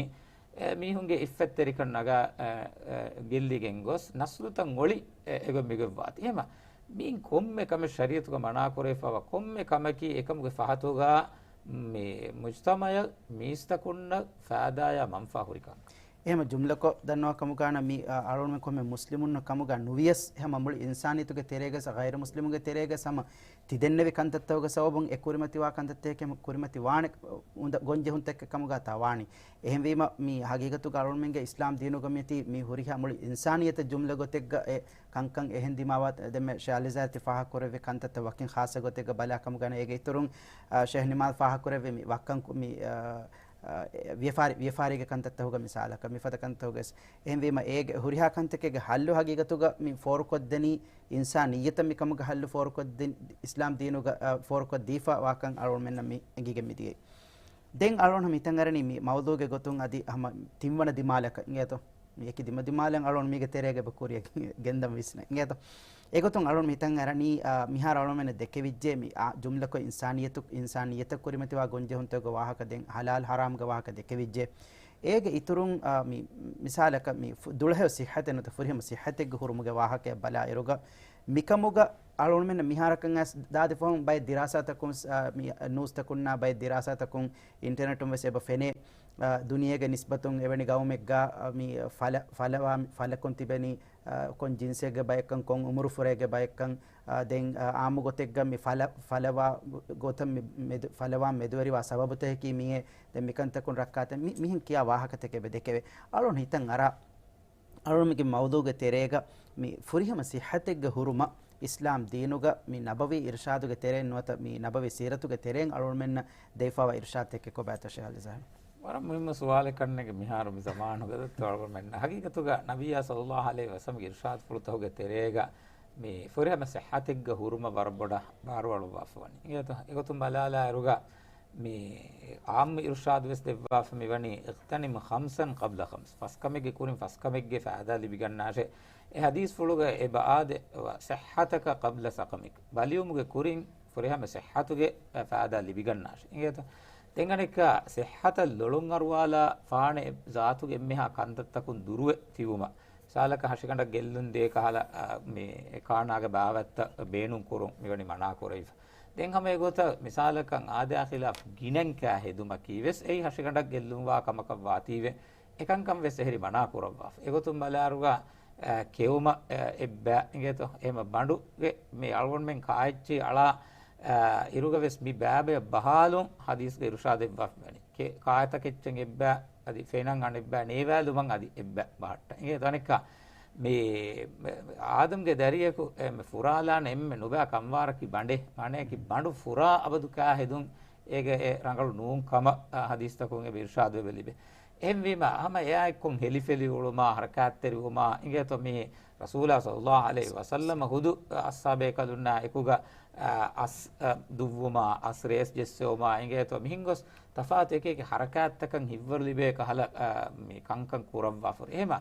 އެ، މީހުންގެ އިއްފަތްތެރިކަން ނަގާ، އެ، އެ، ގެއްލިގެން ގޮސް، ނަސްލުތައް އޮޅި، އެ، އެގޮތް މިގޮތް ވާތީ. އެހެމަ މިއިން ކޮންމެ ކަމެއް ޝަރީޢަތުގަ މަނާ ކުރެވިފައިވާ ކޮންމެ ކަމަކީ އެކަމުގެ ފަހަތުގަ މި މުޖްތަމަޢަށް މީސްތަކުންނަށް ފައިދާޔާ މަންފާ ހުރި ކަން. އެހެމަ ޖުމްލަކޮށް ދަންނަވާ ކަމުގަ ނަ މި، އަ، އަޅުގަނޑުމެން ކޮންމެ މުސްލިމުންނަށް ކަމުގަ ނުވިޔަސް، ހަމަ މުޅި އިންސާނިއްޔަތުގެ ތެރޭގަސް ޣައިރު މުސްލިމުންގެ ތެރޭގަސް ހަމަ ތިދެންނެވި ކަންތައްތަކުގެ ސަބަބުން އެ ކުރިމަތިވާ ކަންތައްތަކެއް ކުރިމަތިވާނެ އުނދަ ގޮންޖެހުންތަކެއް ކަމުގަ ތާ ވާނީ. އެހެންވީމަ، މި ހަގީގަތުގަ އަޅުގަނޑުމެންގެ އިސްލާމް ދީނުގަ މިއޮތީ މި ހުރިހާ މުޅި އިންސާނިއްޔަތަށް ޖުމްލަ ގޮތެއްގަ އެ ކަންކަން އެހެން ދިމާވާ ދެންމެ ޝާލިޒާ ތި ފާހަގަކުރެއްވި ކަންތައްތައް ވަކިން ޚާއްޞަ ގޮތެއްގަ ބަލާ ކަމުގަ ނަ އޭގެ އިތުރުން، އާ، ޝޭހް ނިމާލް ފާހަގަކުރެއްވި މި ވައްކަން ކު-، މި، އާ، އާ، ވިޔަފާރި-، ވިޔަފާރީގެ ކަންތައްތަކުގަ މިސާލަކަށް މިފަދަ ކަންތަކުގަސް. އެހެންވީމަ އޭގެ ހުރިހާ ކަންތަކެއްގެ ހައްލު ހަގީގަތުގަ މި ފޯރުކޮށްދެނީ އިންސާނިއްޔަތަށް މިކަމުގެ ހައްލު ފޯރުކޮށްދިން-، އިސްލާމް ދީނުގަ، އާ، ފޯރުކޮށްދީފަ ވާކަން އަޅުގަނޑުމެންނަށް މި އެނގިގެން މިދިޔައީ. ދެން އަޅުން މިތަން އަރަނީ މި މައުޟޫގެ ގޮތުން އަދި ހަމަ ތިންވަނަ ދިމާލަކަށް އިނގޭތޯ. މި އެކި ދިމަ ދިމާލަށް އަޅުން މީގެ ތެރޭގަ އެބަ ކުރިއަށް ގެންދަން ވިސްނަ އިނގޭތޯ. އެގޮތުން އަޅުން މިތަން އަރަނީ، އާ، މިހާރު އަޅުންމެންނަށް ދެކެވިއްޖެ މި، އާ، ޖުމްލަކޮށް އިންސާނިއްޔަތު، އިންސާނިއްޔަތަށް ކުރިމަތިވާ ގޮންޖެހުންތަކުގެ ވާހަކަ ދެން ހަލާލް ހަރާމްގެ ވާހަކަ ދެކެވިއްޖެ. އޭގެ އިތުރުން، އާ، މި މިސާލަކަށް މި ފު-، ދުޅަހެޔޮ ސިއްހަތެއް ނުވަތަ ފުރިހަމަ ސިއްހަތެއްގެ ހުރުމުގެ ވާހަކައެއް ބަލާއިރުގަ މިކަމުގަ އަޅުންމެން މިހާރަކަށް އައިސް ދާދި ފަހުން ބައެއް ދިރާސާތަކުން، އާ، މި ނޫސްތަކުންނާ ބައެއް ދިރާސާތަކުން އިންޓަރނެޓުން ވެސް އެބަ ފެނޭ، އާ، ދުނިޔޭގެ ނިސްބަތުން އެވެނި ގައުމެއްގަ، އާ، މި ފަލަ-، ފަލަވާ-، ފަލަކުން ތިބެނީ، އާ، ކޮން ޖިންސެއްގެ ބައެއްކަން، ކޮން އުމުރުފުރޭގެ ބައެއްކަން، އާ، ދެން، އާ، އާއްމު ގޮތެއްގަ މި ފަލަ-، ފަލަވާ ގޮތަށް މި މެދު-، ފަލަވާން މެދުވެރިވާ ސަބަބުތަކަކީ މިއޭ. ދެން މިކަންތަކުން ރައްކާތެ މި-، މިހެން ކިޔާ ވާހަކަތަކެއް އެބަ ދެކެވޭ. އަޅުން ހިތަށް އަރާ، އަޅުންމެންގެ މައުޟޫގެ ތެރޭގަ މި ފުރިހަމަ ސިއްހަތެއްގެ ހުރުމަށް އިސްލާމް ދީނުގަ މި ނަބަވީ އިރުޝާދުގެ ތެރެއިން ނުވަތަ މި ނަބަވީ ސީރަތުގެ ތެރެއިން އަޅުންމެންނަށް ދެވިފައިވާ އިރުޝާދުތަކެއް ކޮބާތޯ ޝޭހް އަލީޒާރް؟ ވަރަށް މުހިއްމު ސުވާލެއް ކަންނޭނގެ މިހާރު މި ޒަމާނުގަ ދޮއްތޯ އަޅުގަނޑުމެންނަށް. ހަގީގަތުގަ ނަބިއްޔާ ޞައްލައްލާހު ޢަލައިހި ވަސައްލަމްގެ އިރުޝާދުފުޅުތަކުގެ ތެރޭގަ މި ފުރިހަމަ ސިއްހަތެއްގެ ހުރުމަށް ވަރަށް ބޮޑަށް ބާރުއަޅުއްވާފަ ވަނީ. އިނގޭތޯ؟ އެގޮތުން ބަލާލާއިރުގަ މި އާއްމު އިރުޝާދު ވެސް ދެއްވާފަ މި ވަނީ، اغْتَنِمْ خَمْسًا قَبْلَ خَمْسٍ، ފަސް ކަމެއްގެ ކުރިން ފަސް ކަމެއްގެ ފައިދާ ލިބިގަންނާށޭ. އެ ހަދީސްފުޅުގަ އެބަ އާދެ، صِحَّتَكَ قَبْلَ سَقَمِكَ، ބަލިވުމުގެ ކުރިން ފުރިހަމަ ސިއްހަތުގެ ފައިދާ ލިބިގަންނާށޭ. އިނގޭތޯ؟ ދެން އަނެއްކާ ސިއްހަތަށް ލޮޅުން އަރުވާލާ ފާނެ ޒާތުގެ އެންމެހާ ކަންތައްތަކުން ދުރުވެ ތިބުމަށް. މިސާލަކަށް ހަށިގަނޑަށް ގެއްލުން ދޭ ކަހަލަ، އަ، މި ކާނާގެ ބާވަތްތައް ބޭނުން ކުރުން މިވަނީ މަނާ ކުރެވިފަ. ދެން ހަމަ އެގޮތަށް މިސާލަކަށް އާދަޔާ ޚިލާފް ގިނައިން ކާ ހެދުމަކީ ވެސް އެއީ ހަށިގަނޑަށް ގެއްލުންވާ ކަމަކަށް ވާތީވެ، އެކަންކަން ވެސް އެހެރީ މަނާ ކުރައްވާފަ. އެގޮތުން ބަލާއިރުގަ، އަ، ކެއުމަށް، އަ، އެއްބައި އިނގޭތޯ؟ އެހެމަ ބަނޑުގެ މި އަޅުގަނޑުމެން ކާއެއްޗި އަޅާ، އަ، އިރުގަ ވެސް މި ބައިބަޔަށް ބަހާލުން ހަދީސްގަ އިރުޝާދެއްވާފަ ވަނީ. ކެ-، ކާތަކެއްޗެއް އެއްބައި އަދި ފެނަން އަނެއްބައި ނޭވާލުމަށް އަދި އެއްބައި ބަހައްޓަ. އިނގޭތޯ އަނެއްކާ މި އާދަމްގެ ދަރިޔަކު އެ މި ފުރާލާނެ އެންމެ ނުބައި ކަންވާރަކީ ބަނޑޭ. މާނަޔަކީ ބަނޑު ފުރާ އަބަދު ކާ ހެދުން އޭގަ އެ ރަނގަޅު ނޫން ކަމަށް، އަ، ހަދީސްތަކުން އެބަ އިރުޝާދު އެބަ ލިބޭ. އެހެންވީމަ ހަމަ އެއާއެއްކޮށް ހެލިފެލި އުޅުމާ، ހަރަކާތްތެރިވުމާ އިނގޭތޯ މި ރަސޫލާ ޞައްލައްލާހު ޢަލައިހި ވަސައްލަމަ ހުދު އަޞްޙާބޭކަލުންނާ އެކުގަ، އަ، އަސް، އަ، ދުއްވުމާ، އަސް ރޭސް ޖެއްސެވުމާ އިނގޭތޯ މިހެން ގޮސް ތަފާތު އެކި އެކި ހަރަކާތްތަކަށް ހިއްވަރު ލިބޭ ކަހަލަ، އަ، މި ކަންކަން ކުރައްވާފަ. އެހެމަ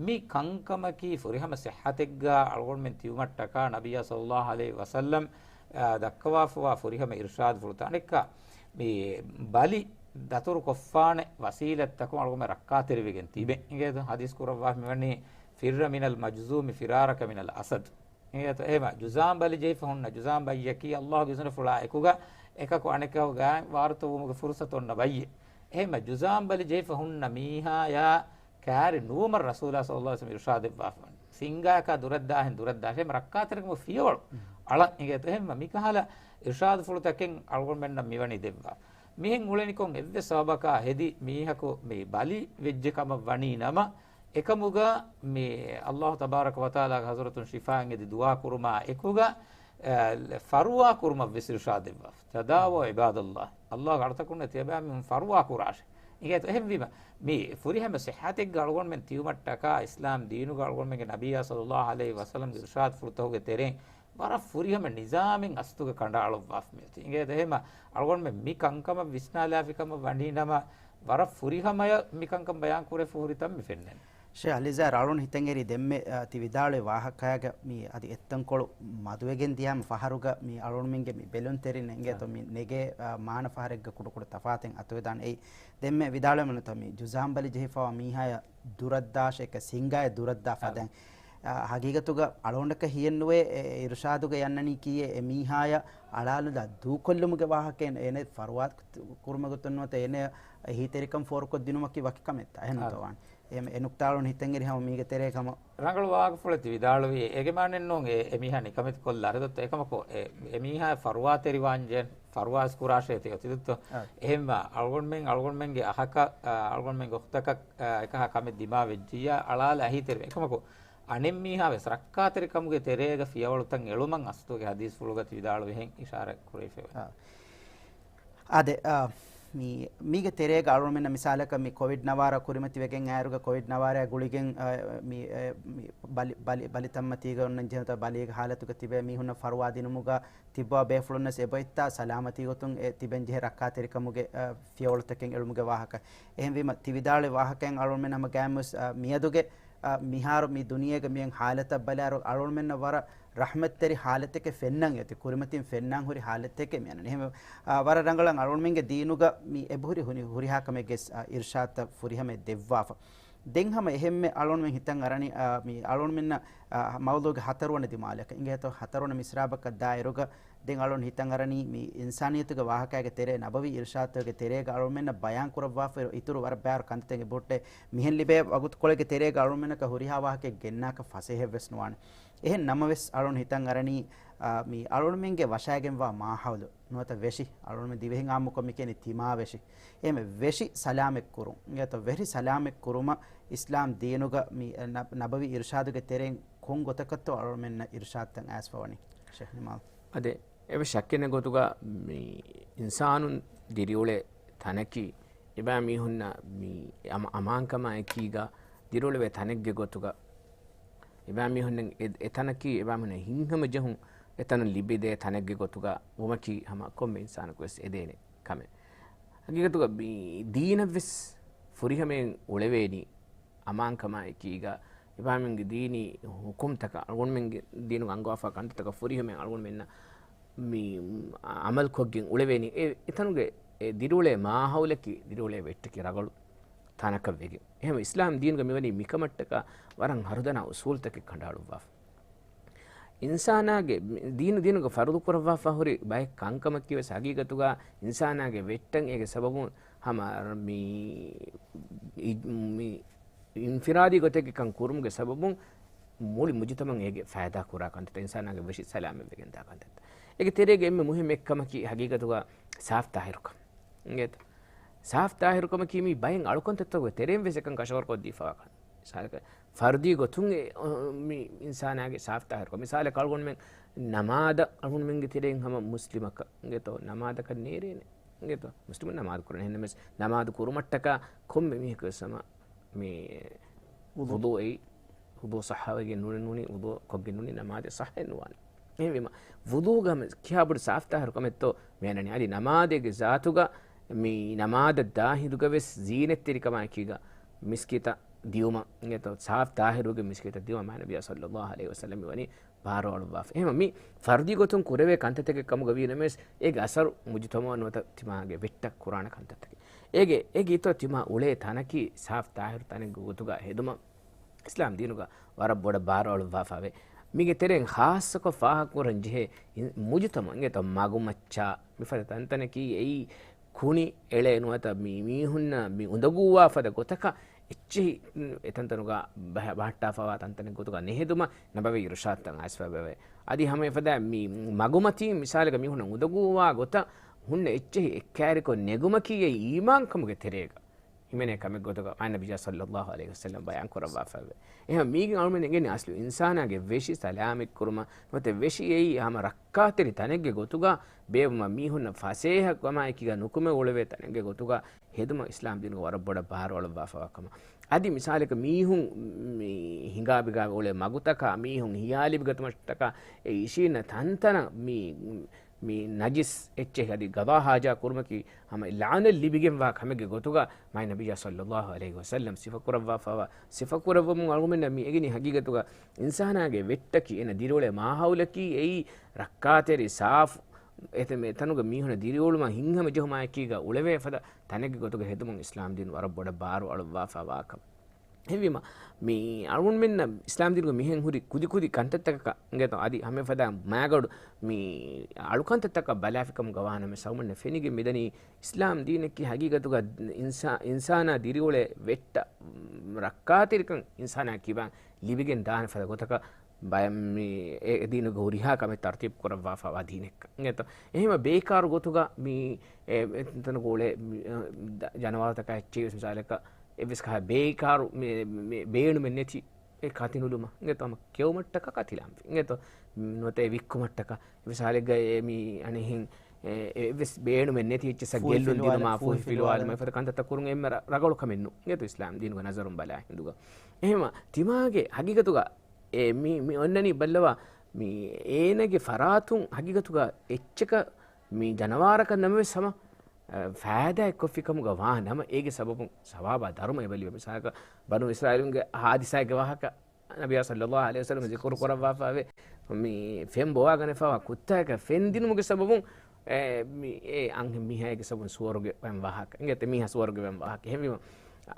މި ކަންކަމަކީ ފުރިހަމަ ސިއްހަތެއްގަ އަޅުގަނޑުމެން ތިބުމަށްޓަކާ ނަބިއްޔާ ޞައްލައްލާހު ޢަލައިހި ވަސައްލަމް، އާ، ދައްކަވާފަވާ ފުރިހަމަ އިރުޝާދުފުޅުތައް. އަނެއްކާ، މި ބަލި ދަތުރު ކޮށްފާނެ ވަސީލަތްތަކުން އަޅުގަނޑުމެން ރައްކާތެރިވެގެން ތިބެ. އިނގޭތޯ؟ ހަދީސް ކުރައްވާފަ މިވަނީ، فِرَّ مِنَ الْمَجْذُومِ فِرَارَكَ مِنَ الْأَسَدِ. އެހެމަ ޖުޒާމް ބަލި ޖެހިފަ ހުންނަ ޖުޒާމް ބައްޔަކީ ﷲ ގެ އިޒުނަފުޅާ އެކުގަ އެކަކު އަނެކަކު ގާތް ވާރުތަވުމުގެ ފުރުސަތު އޮންނަ ބައްޔެއް. އެހެމަ ޖުޒާމް ބަލި ޖެހިފަ ހުންނަ މީހާޔާ ކާރި ނުވުމަށް ރަސޫލާ ޞައްލައްލާހު ޢަލައިހި ވަސައްލަމް އިރުޝާދެއްވާފަ ވަނީ. ސިންގާޔަކާ ދުރަށްދާހެން ދުރަށްދާށޭ އެހެމަ ރައްކާތެރިކަމުގެ ފިޔަވަޅު އަޅަން އިނގޭތޯ. އެހެމަ މިކަހަލަ އިރުޝާދުފުޅުތަކެއް އަޅުގަނޑުމެންނަށް މިވަނީ ދެއްވާ. މިހެން އުޅެނިކޮށް އެއްވެސް ސަބަބަކާ ހެދި މީހަކު މި ބަލި ވެއްޖެ ކަމަށް ވަނީ ނަމަ، އެކަމުގަ މި ﷲ ތަބާރަކަ ވަތަޢާލާގެ ޙަޟްރަތުން ޝިފާއިން އެދި ދުޢާ ކުރުމާ އެކުގަ، އެ، ފަރުވާ ކުރުމަށް ވެސް އިރުޝާދެއްވާފަ. تَدَاوَوا عِبَادَ اللَّهِ. ﷲ ގެ އަޅުތަކުންނަށް ތިޔަބައިމީހުން ފަރުވާ ކުރާށޭ. އިނގޭތޯ؟ އެހެންވީމަ، މި ފުރިހަމަ ޞިއްޙަތެއްގަ އަޅުގަނޑުމެން ތިބުމަށްޓަކާ އިސްލާމް ދީނުގަ އަޅުގަނޑުމެންގެ ނަބިއްޔާ ޞައްލައްލާހު ޢަލައިހި ވަސައްލަމްގެ އިރުޝާދުފުޅުތަކުގެ ތެރެއިން ވަރަށް ފުރިހަމަ ނިޒާމެއް އަސްލުގަ ކަނޑައަޅުއްވާފަ މިއޮތީ. އިނގޭތޯ؟ އެހެމަ އަޅުގަނޑުމެން މި ކަންކަމަށް ވިސްނާލާފި ކަމަށް ވަނީ ނަމަ، ވަރަށް ފުރިހަމަޔަށް މިކަންކަން ބަޔާން ކުރެފަ ހުރިތަން މި ފެންނަނީ. ޝޭޚް އަލީޒާރް އަޅުން ހިތަށް އެރި ދެންމެ، އަ، ތި ވިދާޅުވި ވާހަކައިގަ މި އަދި އެއްތަންކޮޅު މަދުވެގެން ދިޔަ ހަމަ ފަހަރުގަ މި އަޅުންމެންގެ މި ބެލުންތެރިން އިނގޭތޯ އަ. މި ނެގޭ، އަ، މާނަ ފަހަރެއްގަ ކުޑަކުޑަ ތަފާތެއް އަތުވެދާނެ. އެއީ ދެންމެ ވިދާޅުވެމުންތޯ މި ޖުޒާމް ބަލި ޖެހިފަވާ މީހާޔަށް ދުރަށްދާށޭ އެކަ ސިންގާޔަށް ދުރަށްދާ އަ. ފަދައިން. އަ، ހަގީގަތުގަ އަޅުގަނޑަކަށް ހިޔެއްނުވޭ، އެ، އިރުޝާދުގަ އަންނަނީ ކީއޭ އެ މީހާޔަށް އަޅާލުލާ ދޫކޮށްލުމުގެ ވާހަކައެއް ނޫން. އޭނަ ފަރުވާ ކުރުމުގެ ގޮތުން ނުވަތަ އޭނަ އެހީތެރިކަން ފޯރުކޮށްދިނުމަކީ ވަކި ކަމެއްތަ؟ އެހެންތޯ އަ. ވާން. އެ، އެ ނުކްތާ އަޅުން ހިތަށް އެރި ހަމަ މީގެ ތެރޭ ކަމަށް. ރަނގަޅު ވާހަކަފުޅެއް ތި ވިދާޅުވީ. އޭގެ މާނައެއް ނޫން އެ، އެ މީހާ ނިކަމެތި ކޮށްލާށޭ ދޮއްތޯ. އެކަމަކު އެ، އެ މީހާ ފަރުވާތެރިވާން ޖެހޭ، ފަރުވާ ކުރާށޭ ތި އޮތީ ދޮއްތޯ. އަ. އެހެންވާ އަޅުގަނޑުމެން، އަޅުގަނޑުމެންގެ އަހަކަށް، އަ، އަޅުގަނޑުމެންގެ އުޚްތަކަށް، އަ، އެކަހަ ކަމެއް ދިމާވެއްޖިއްޔާ އަޅާލާ އެހީތެރިވެ. އެކަމަކު އަނެއްމީހާ ވެސް ރައްކާތެރިކަމުގެ ތެރޭގަ ފިޔަވަޅުތައް އެޅުމަށް އަސްލުގެ ހަދީސްފުޅުގަ ތި ވިދާޅުވިހެން އިޝާރަތް ކުރެވިފައިވަނީ. އާ. އާދެ، އާ، މީ، މީގެ ތެރޭގަ އަޅުމެންނަށް މިސާލަކަށް މި ކޮވިޑް ނަވާރަ ކުރިމަތިވެގެން އައިރުގަ ކޮވިޑް ނަވާރަ ގުޅިގެން، އަ، މި، އެ، މި ބަލި، ބަލި، ބަލިތައްމަތީގަ އޮންނަން ޖެހުނު ބަލީގެ ހާލަތުގަ ތިބޭ މީހުންނަށް ފަރުވާ ދިނުމުގަ ތިއްބާ ބޭފުޅުންނަސް އެބައޮތްތާ ސަލާމަތީ ގޮތުން އެ ތިބެން ޖެހޭ ރައްކާތެރިކަމުގެ، އަ، ފިޔަވަޅުތަކެއް އެޅުމުގެ ވާހަކަ. އެހެންވީމަ ތި ވިދާޅުވި ވާހަކައިން އަޅުމެން ހަމަ ގާތްމުވެސް، އަ، މިއަދުގެ، އަ، މިހާރު މި ދުނިޔޭގެ މިއޮތް ހާލަތަށް ބަލާއިރު އަޅުމެންނަށް ވަރަށް ރަޙްމަތްތެރި ހާލަތެކެއް ފެންނަން އެތި، ކުރިމަތިން ފެންނަން ހުރި ހާލަތެކެއް މިއަންނަނީ. އެހެން، އާ، ވަރަށް ރަނގަޅަށް އަޅުގަނޑުމެންގެ ދީނުގަ މި އެބަހުރި ހުރި، ހުރިހާ ކަމެއްގެ، އާ، އިރުޝާދުތައް ފުރިހަމަޔަށް ދެއްވާފަ. ދެން ހަމަ އެހެންމެ އަޅުގަނޑުމެން ހިތަށް އަރަނީ، އާ، މި އަޅުގަނޑުމެންނަށް، އާ، މައުޟޫގެ ހަތަރުވަނަ ދިމާލަކަށް އިނގޭތޯ، ހަތަރުވަނަ މިސްރާބަކަށް ދާއިރުގަ ދެން އަޅުގަނޑު ހިތަށް އަރަނީ މި އިންސާނިއްޔަތުގެ ވާހަކައިގެ ތެރޭ، ނަބަވީ އިރުޝާދުތަކުގެ ތެރޭގަ އަޅުގަނޑުމެންނަށް ބަޔާން ކުރައްވާފައި އިތުރު ވަރަށް ބާރު ކަންތައްތައް އެބަހުއްޓޭ. މިހެން ލިބޭ ވަގުތުކޮޅެއްގެ ތެރޭގަ އަޅުގަނޑުމެންނަކަށް ހުރިހާ ވާހަކައެއް ގެންނާކަށް ފަސޭހަވެސް ނުވާނެ. އެހެން ނަމަވެސް، އަޅުގަނޑު ހިތަށް އަރަނީ، އާ، މި އަޅުގަނޑުމެންގެ ވަށައިގެންވާ މާހައުލު ނުވަތަ ވެށި، އަޅުގަނޑުމެން ދިވެހިން އާއްމުކޮށް މި ކިޔަނީ ތިމާވެށި. އެހެންވެ، ވެށި ސަލާމަތް ކުރުން. އިނގޭތޯ، ވެށި ސަލާމަތް ކުރުމަށް އިސްލާމް ދީނުގަ މި، އަ، ނަ-، ނަބަވީ އިރުޝާދުގެ ތެރެއިން ކޮން ގޮތަކަށްތޯ އަޅުގަނޑުމެންނަށް އިރުޝާދުތައް އައިސްފަވަނީ؟ ޝޭޚް ނިމާލް. އަދެ، އެވެ ޝައްކެއް ނެތް ގޮތުގަ މި އިންސާނުން ދިރިއުޅޭ ތަނަކީ، އެބައިމީހުންނަށް މި އަމ-، އަމާންކަމާ އެކީގަ ދިރިއުޅެވޭ ތަނެއްގެ ގޮތުގަ، އެބައިމީހުންނަށް އެ، އެތަނަކީ އެބައިމީހުންނަށް ހިތްހަމަޖެހުން އެތަނުން ލިބިދޭ ތަނެއްގެ ގޮތުގަ ވުމަކީ ހަމަ ކޮންމެ އިންސާނަކުވެސް އެދޭނެ ކަމެއް. ހަގީގަތުގަ މި ދީނަށްވެސް ފުރިހަމައިން އުޅެވޭނީ އަމާންކަމާ އެކީގަ، އެބައިމީހުންގެ ދީނީ ޙުކުމްތަކަށް، އަޅުގަނޑުމެންގެ ދީނުގަ އަންގަވާފާ ކަންތައްތަކަށް ފުރިހަމައިން އަޅުގަނޑުމެންނަށް މި އަމަލުކޮށްގެން އުޅެވޭނީ. އެ، އެތަނުގެ އެ ދިރިއުޅޭ މާހައުލަކީ، ދިރިއުޅޭ ވެއްޓަކީ ރަގަޅު ތަނަކަށް ވެގެން. އެހެން އިސްލާމް ދީނުގަ މިވަނީ މިކަމަށްޓަކާ ވަރަށް ހަރުދަނާ އުސޫލުތަކެއް ކަނޑައަޅުއްވާފަ. އިންސާނާގެ ދީނު، ދީނުގަ ފަރުޟު ކުރައްވާފަ ހުރި ބައެއް ކަންކަމަކީ ވެސް ހަގީގަތުގަ އިންސާނާގެ ވެއްޓަށް އޭގެ ސަބަބުން ހަމަ މި، މި އިންފިރާދީ ގޮތެއްގެ ކަން ކުރުމުގެ ސަބަބުން މުޅި މުޖުތަމައަށް އޭގެ ފައިދާ ކުރާ ކަންތައް، އިންސާނާގެ ވެށި ސަލާމަތްވެގެން ދާ ކަންތައްތައް. އޭގެ ތެރޭގެ އެންމެ މުހިއްމު އެއްކަމަކީ ހަގީގަތުގަ ސާފް ތާހިރުކަން. އިނގޭތަ؟ ސާފް ތާހިރުކަމަކީ މީ ބައެއް އަޅުކަންތައްތަކުގެ ތެރެއިން ވެސް އެކަން ކަށަވަރުކޮށްދީފަވާ ކަން. މިސާލަކަށް، ފަރުދީ ގޮތުން އެ، މި އިންސާނާގެ ސާފް ތާހިރުކަން. މިސާލަކަށް އަޅުގަނޑުމެން ނަމާދަށް އަޅުގަނޑުމެންގެ ތެރެއިން ހަމަ މުސްލިމަކަށް އިނގޭތޯ، ނަމާދަކަށް ނޭރޭނެ. އިނގޭތޯ، މުސްލިމުން ނަމާދު ކުރަން. އެހެންނަމަވެސް، ނަމާދު ކުރުމަށްޓަކާ ކޮންމެ މީހަކުވެސް ހަމަ މި ވުޟޫ. ވުޟޫ އެއީ، ވުޟޫ ޞައްޙަވެގެން ނޫނީ، ނޫނީ، ވުޟޫ ކޮށްގެން ނޫނީ ނަމާދެއް ޞައްޙައެއް ނުވާނެ. އެހެންވީމަ، ވުޟޫގަ ހަމަ ކިހާ ބޮޑު ސާފް ތާހިރު ކަމެއްތޯ މި އަންނަނީ. އަދި ނަމާދެއްގެ ޒާތުގަ މި ނަމާދަށް ދާ ހިނދުގަ ވެސް ޒީނަތްތެރިކަމާއެކީގަ މިސްކިތަށް ދިއުމަށް އިނގޭތޯ، ސާފް ތާހިރުގެ މިސްކިތަށް ދިއުމަށް މާތް ނަބިއްޔާ ޞައްލައްލާހު ޢަލައިހި ވަސައްލަމް މިވަނީ ބާރުއަޅުއްވާފަ. އެހެންވީމަ، މި ފަރުދީ ގޮތުން ކުރެވޭ ކަންތައްތަކެއް ކަމުގަ ވީ ނަމަވެސް، އޭގެ އަސަރު މުޖުތަމަޢަށް ނުވަތަ ތިމާގެ ވެއްޓަށް ކުރާނެ ކަންތައްތަކެއް. އޭގެ، އޭގެ އިތުރަށް ތިމާ އުޅޭ ތަނަކީ ސާފް ތާހިރު ތަނެއްގެ ގޮތުގަ ހެދުމަށް އިސްލާމް ދީނުގަ ވަރަށް ބޮޑަށް ބާރު އަޅުއްވާފަވޭ. މީގެ ތެރެއިން ޚާއްޞަކޮށް ފާހަގަކުރަން ޖެހޭ މުޖުތަމަޢު އިނގޭތޯ، މަގުމައްޗާ މިފަދަ ތަންތަނަކީ އެއީ ކުނި އެޅޭ ނުވަތަ މި މީހުންނަށް މި އުނދަގޫވާ ފަދަ ގޮތަކަށް އެއްޗެހި އެތަންތަނުގަ ބަހަ-، ބަހައްޓާފަވާ ތަންތަނެއް ގޮތުގަ ނެހެދުމަށް ނަބަވީ އިރުޝާދުތައް އައިސްފަވޭ. އަދި ހަމަ އެފަދަ މި މަގުމަތީ މިސާލަކަށް މީހުންނަށް އުނދަގޫވާ ގޮތަށް ހުންނަ އެއްޗެހި އެއްކައިރިކޮށް ނެގުމަކީ އެއީ އީމާންކަމުގެ ތެރޭގަ ހިމެނޭ ކަމެއް ގޮތުގަ މާތް ނަބިއްޔާ ޞައްލައްލާހު ޢަލައިހި ވަސައްލަމް ބަޔާން ކުރައްވާފައެވެ. އެހެން މީގެން އަޅުމެން އެނގެނީ އަސްލު އިންސާނާގެ ވެށި ސަލާމަތްކުރުމަށް ނުވަތަ ވެށި އެއީ ހަމަ ރައްކާތެރި ތަނެއްގެ ގޮތުގަ ބޭއްވުމަށް މީހުންނަށް ފަސޭހަ ކަމާއެކީގަ ނުކުމެ އުޅެވޭ ތަނެއްގެ ގޮތުގަ ހެދުމަށް އިސްލާމް ދީނުގަ ވަރަށް ބޮޑަށް ބާރު އަޅުއްވާފަވާ ކަމަށް. އަދި މިސާލަކަށް މީހުން މި ހިނގާބިގާ އުޅޭ މަގުތަކާ މީހުން ހިޔާލިބިގަތުމަށްޓަކާ އެ އިށީންނަ ތަންތަނަށް މި މި ނަޖިސް އެއްޗެހި އަދި ގަޟާ ޙާޖާ ކުރުމަކީ ހަމަ ލަޢުނަތް ލިބިގެންވާ ކަމެއްގެ ގޮތުގަ މާތް ނަބިއްޔާ ޞައްލައްލާހު ޢަލައިހި ވަސައްލަމް ސިފަކުރައްވާފަވާ، ސިފަކުރެއްވުމުން އަޅުގަނޑަށް މި އެނގެނީ ހަގީގަތުގަ އިންސާނާގެ ވެއްޓަކީ އޭނަ ދިރިއުޅޭ މާހައުލަކީ އެއީ ރައްކާތެރި ސާފު އެތަނުގަ މީހުންނަށް ދިރިއުޅުމަށް ހިތްހަމަޖެހުމާއެކީގަ އުޅެވޭ ފަދަ ތަނެއްގެ ގޮތުގަ ހެދުމުން އިސްލާމް ދީން ވަރަށް ބޮޑަށް ބާރު އަޅުއްވާފަވާ ކަމަށް. އެހެންވީމަ، މި އަޅުގަނޑުމެންނަށް އިސްލާމް ދީނުގަ މިހެން ހުރި ކުދި ކުދި ކަންތައްތަކަކަށް އިނގޭތޯ، އަދި ހަމައެފަދަ މާގަޑު މި އަޅުކަންތައްތަކަށް ބަލާފިކަމުގަ ވާނަމަ، އަޅުގަނޑުމެންނަށް ފެނިގެން މިދަނީ އިސްލާމް ދީނަކީ ހަގީގަތުގަ އިންސާ-، އިންސާނާ ދިރިއުޅޭ ވެއްޓަށް ރައްކާތެރިކަން އިންސާނާ ކިބައިން ލިބިގެން ދާނެ ފަދަ ގޮތަކަށް ބަޔަށް މި އެ ދީނުގެ ހުރިހާ ކަމެއް ތަރުތީބު ކުރައްވާފަވާ ދީނެއްކަން. އިނގޭތޯ؟ އެހެންވީމަ ބޭކާރު ގޮތުގަ މި އެ، އެ ތަނަކަށް އުޅޭ މި، އެ، ދަ-، ޖަނަވާރުތަކާ އެއްޗެހި ވެސް މިސާލަކަށް އެއްވެސް ކަހަ ބޭކާރު މި، މި ބޭނުމެއް ނެތި އެ ކަތި ނުލުމަށް. އިނގޭތޯ؟ ހަމަ ކެއުމަށްޓަކާ ކަތިލާންވީ. އިނގޭތޯ؟ ނުވަތަ އެ ވިއްކުމަށްޓަކާ އެއްވެސް ހާލެއްގަ އެ މި އަނެއްހެން އެ، އެއްވެސް ބޭނުމެއް ނެތި އެއްޗެއްސަށް ފޫހި ގެއްލުން ފިލުވާލަ-، ދިނުމާ، ފޫހި ފޫހި ފިލުވާލުމާ ފިލުވާލަ. އެފަދަ ކަންތައްތައް ކުރުން އެންމެ ރަ-، ރަގަޅު ކަމެއް ނޫން. އިނގޭތޯ އިސްލާމް ދީނުގެ ނަޒަރުން ބަލާ ހިނދުގަ. އެހެމަ ތިމާގެ ހަގީގަތުގަ އެ މި، މި އޮންނަނީ ބައްލަވާ، މި އޭނަގެ ފަރާތުން ހަގީގަތުގަ އެއްޗަކަށް މި ޖަނަވާރަކަށް ނަމަވެސް ހަމަ، އަ، ފައިދާއެއް ކޮށްފި ކަމުގަ ވާ ނަމަ، އޭގެ ސަބަބުން ސަވާބާ ދަރުމަ އެބަ ލިބޭ. މިސާލަކަށް ބަނޫ އިސްރާއީލުންގެ ހާދިސާގެ ވާހަކަ ނަބިޔާ ޞައްލައްލާހު ޢަލައިހި ވަސައްލަމަ ޒިކުރު ކުރައްވާފައިވޭ، މި ފެން ބޮވާގަނެފައިވާ ކުއްތާއަކަށް ފެން ދިނުމުގެ ސަބަބުން، އެ، މި، އެ އަންހެން މީހާގެ ސަބަބުން ސުވަރުގެ ވަން ވާހަކަ. އިނގޭތަ މީހާ ސުވަރުގެ ވަން ވާހަކަ. އެހެންވީމަ،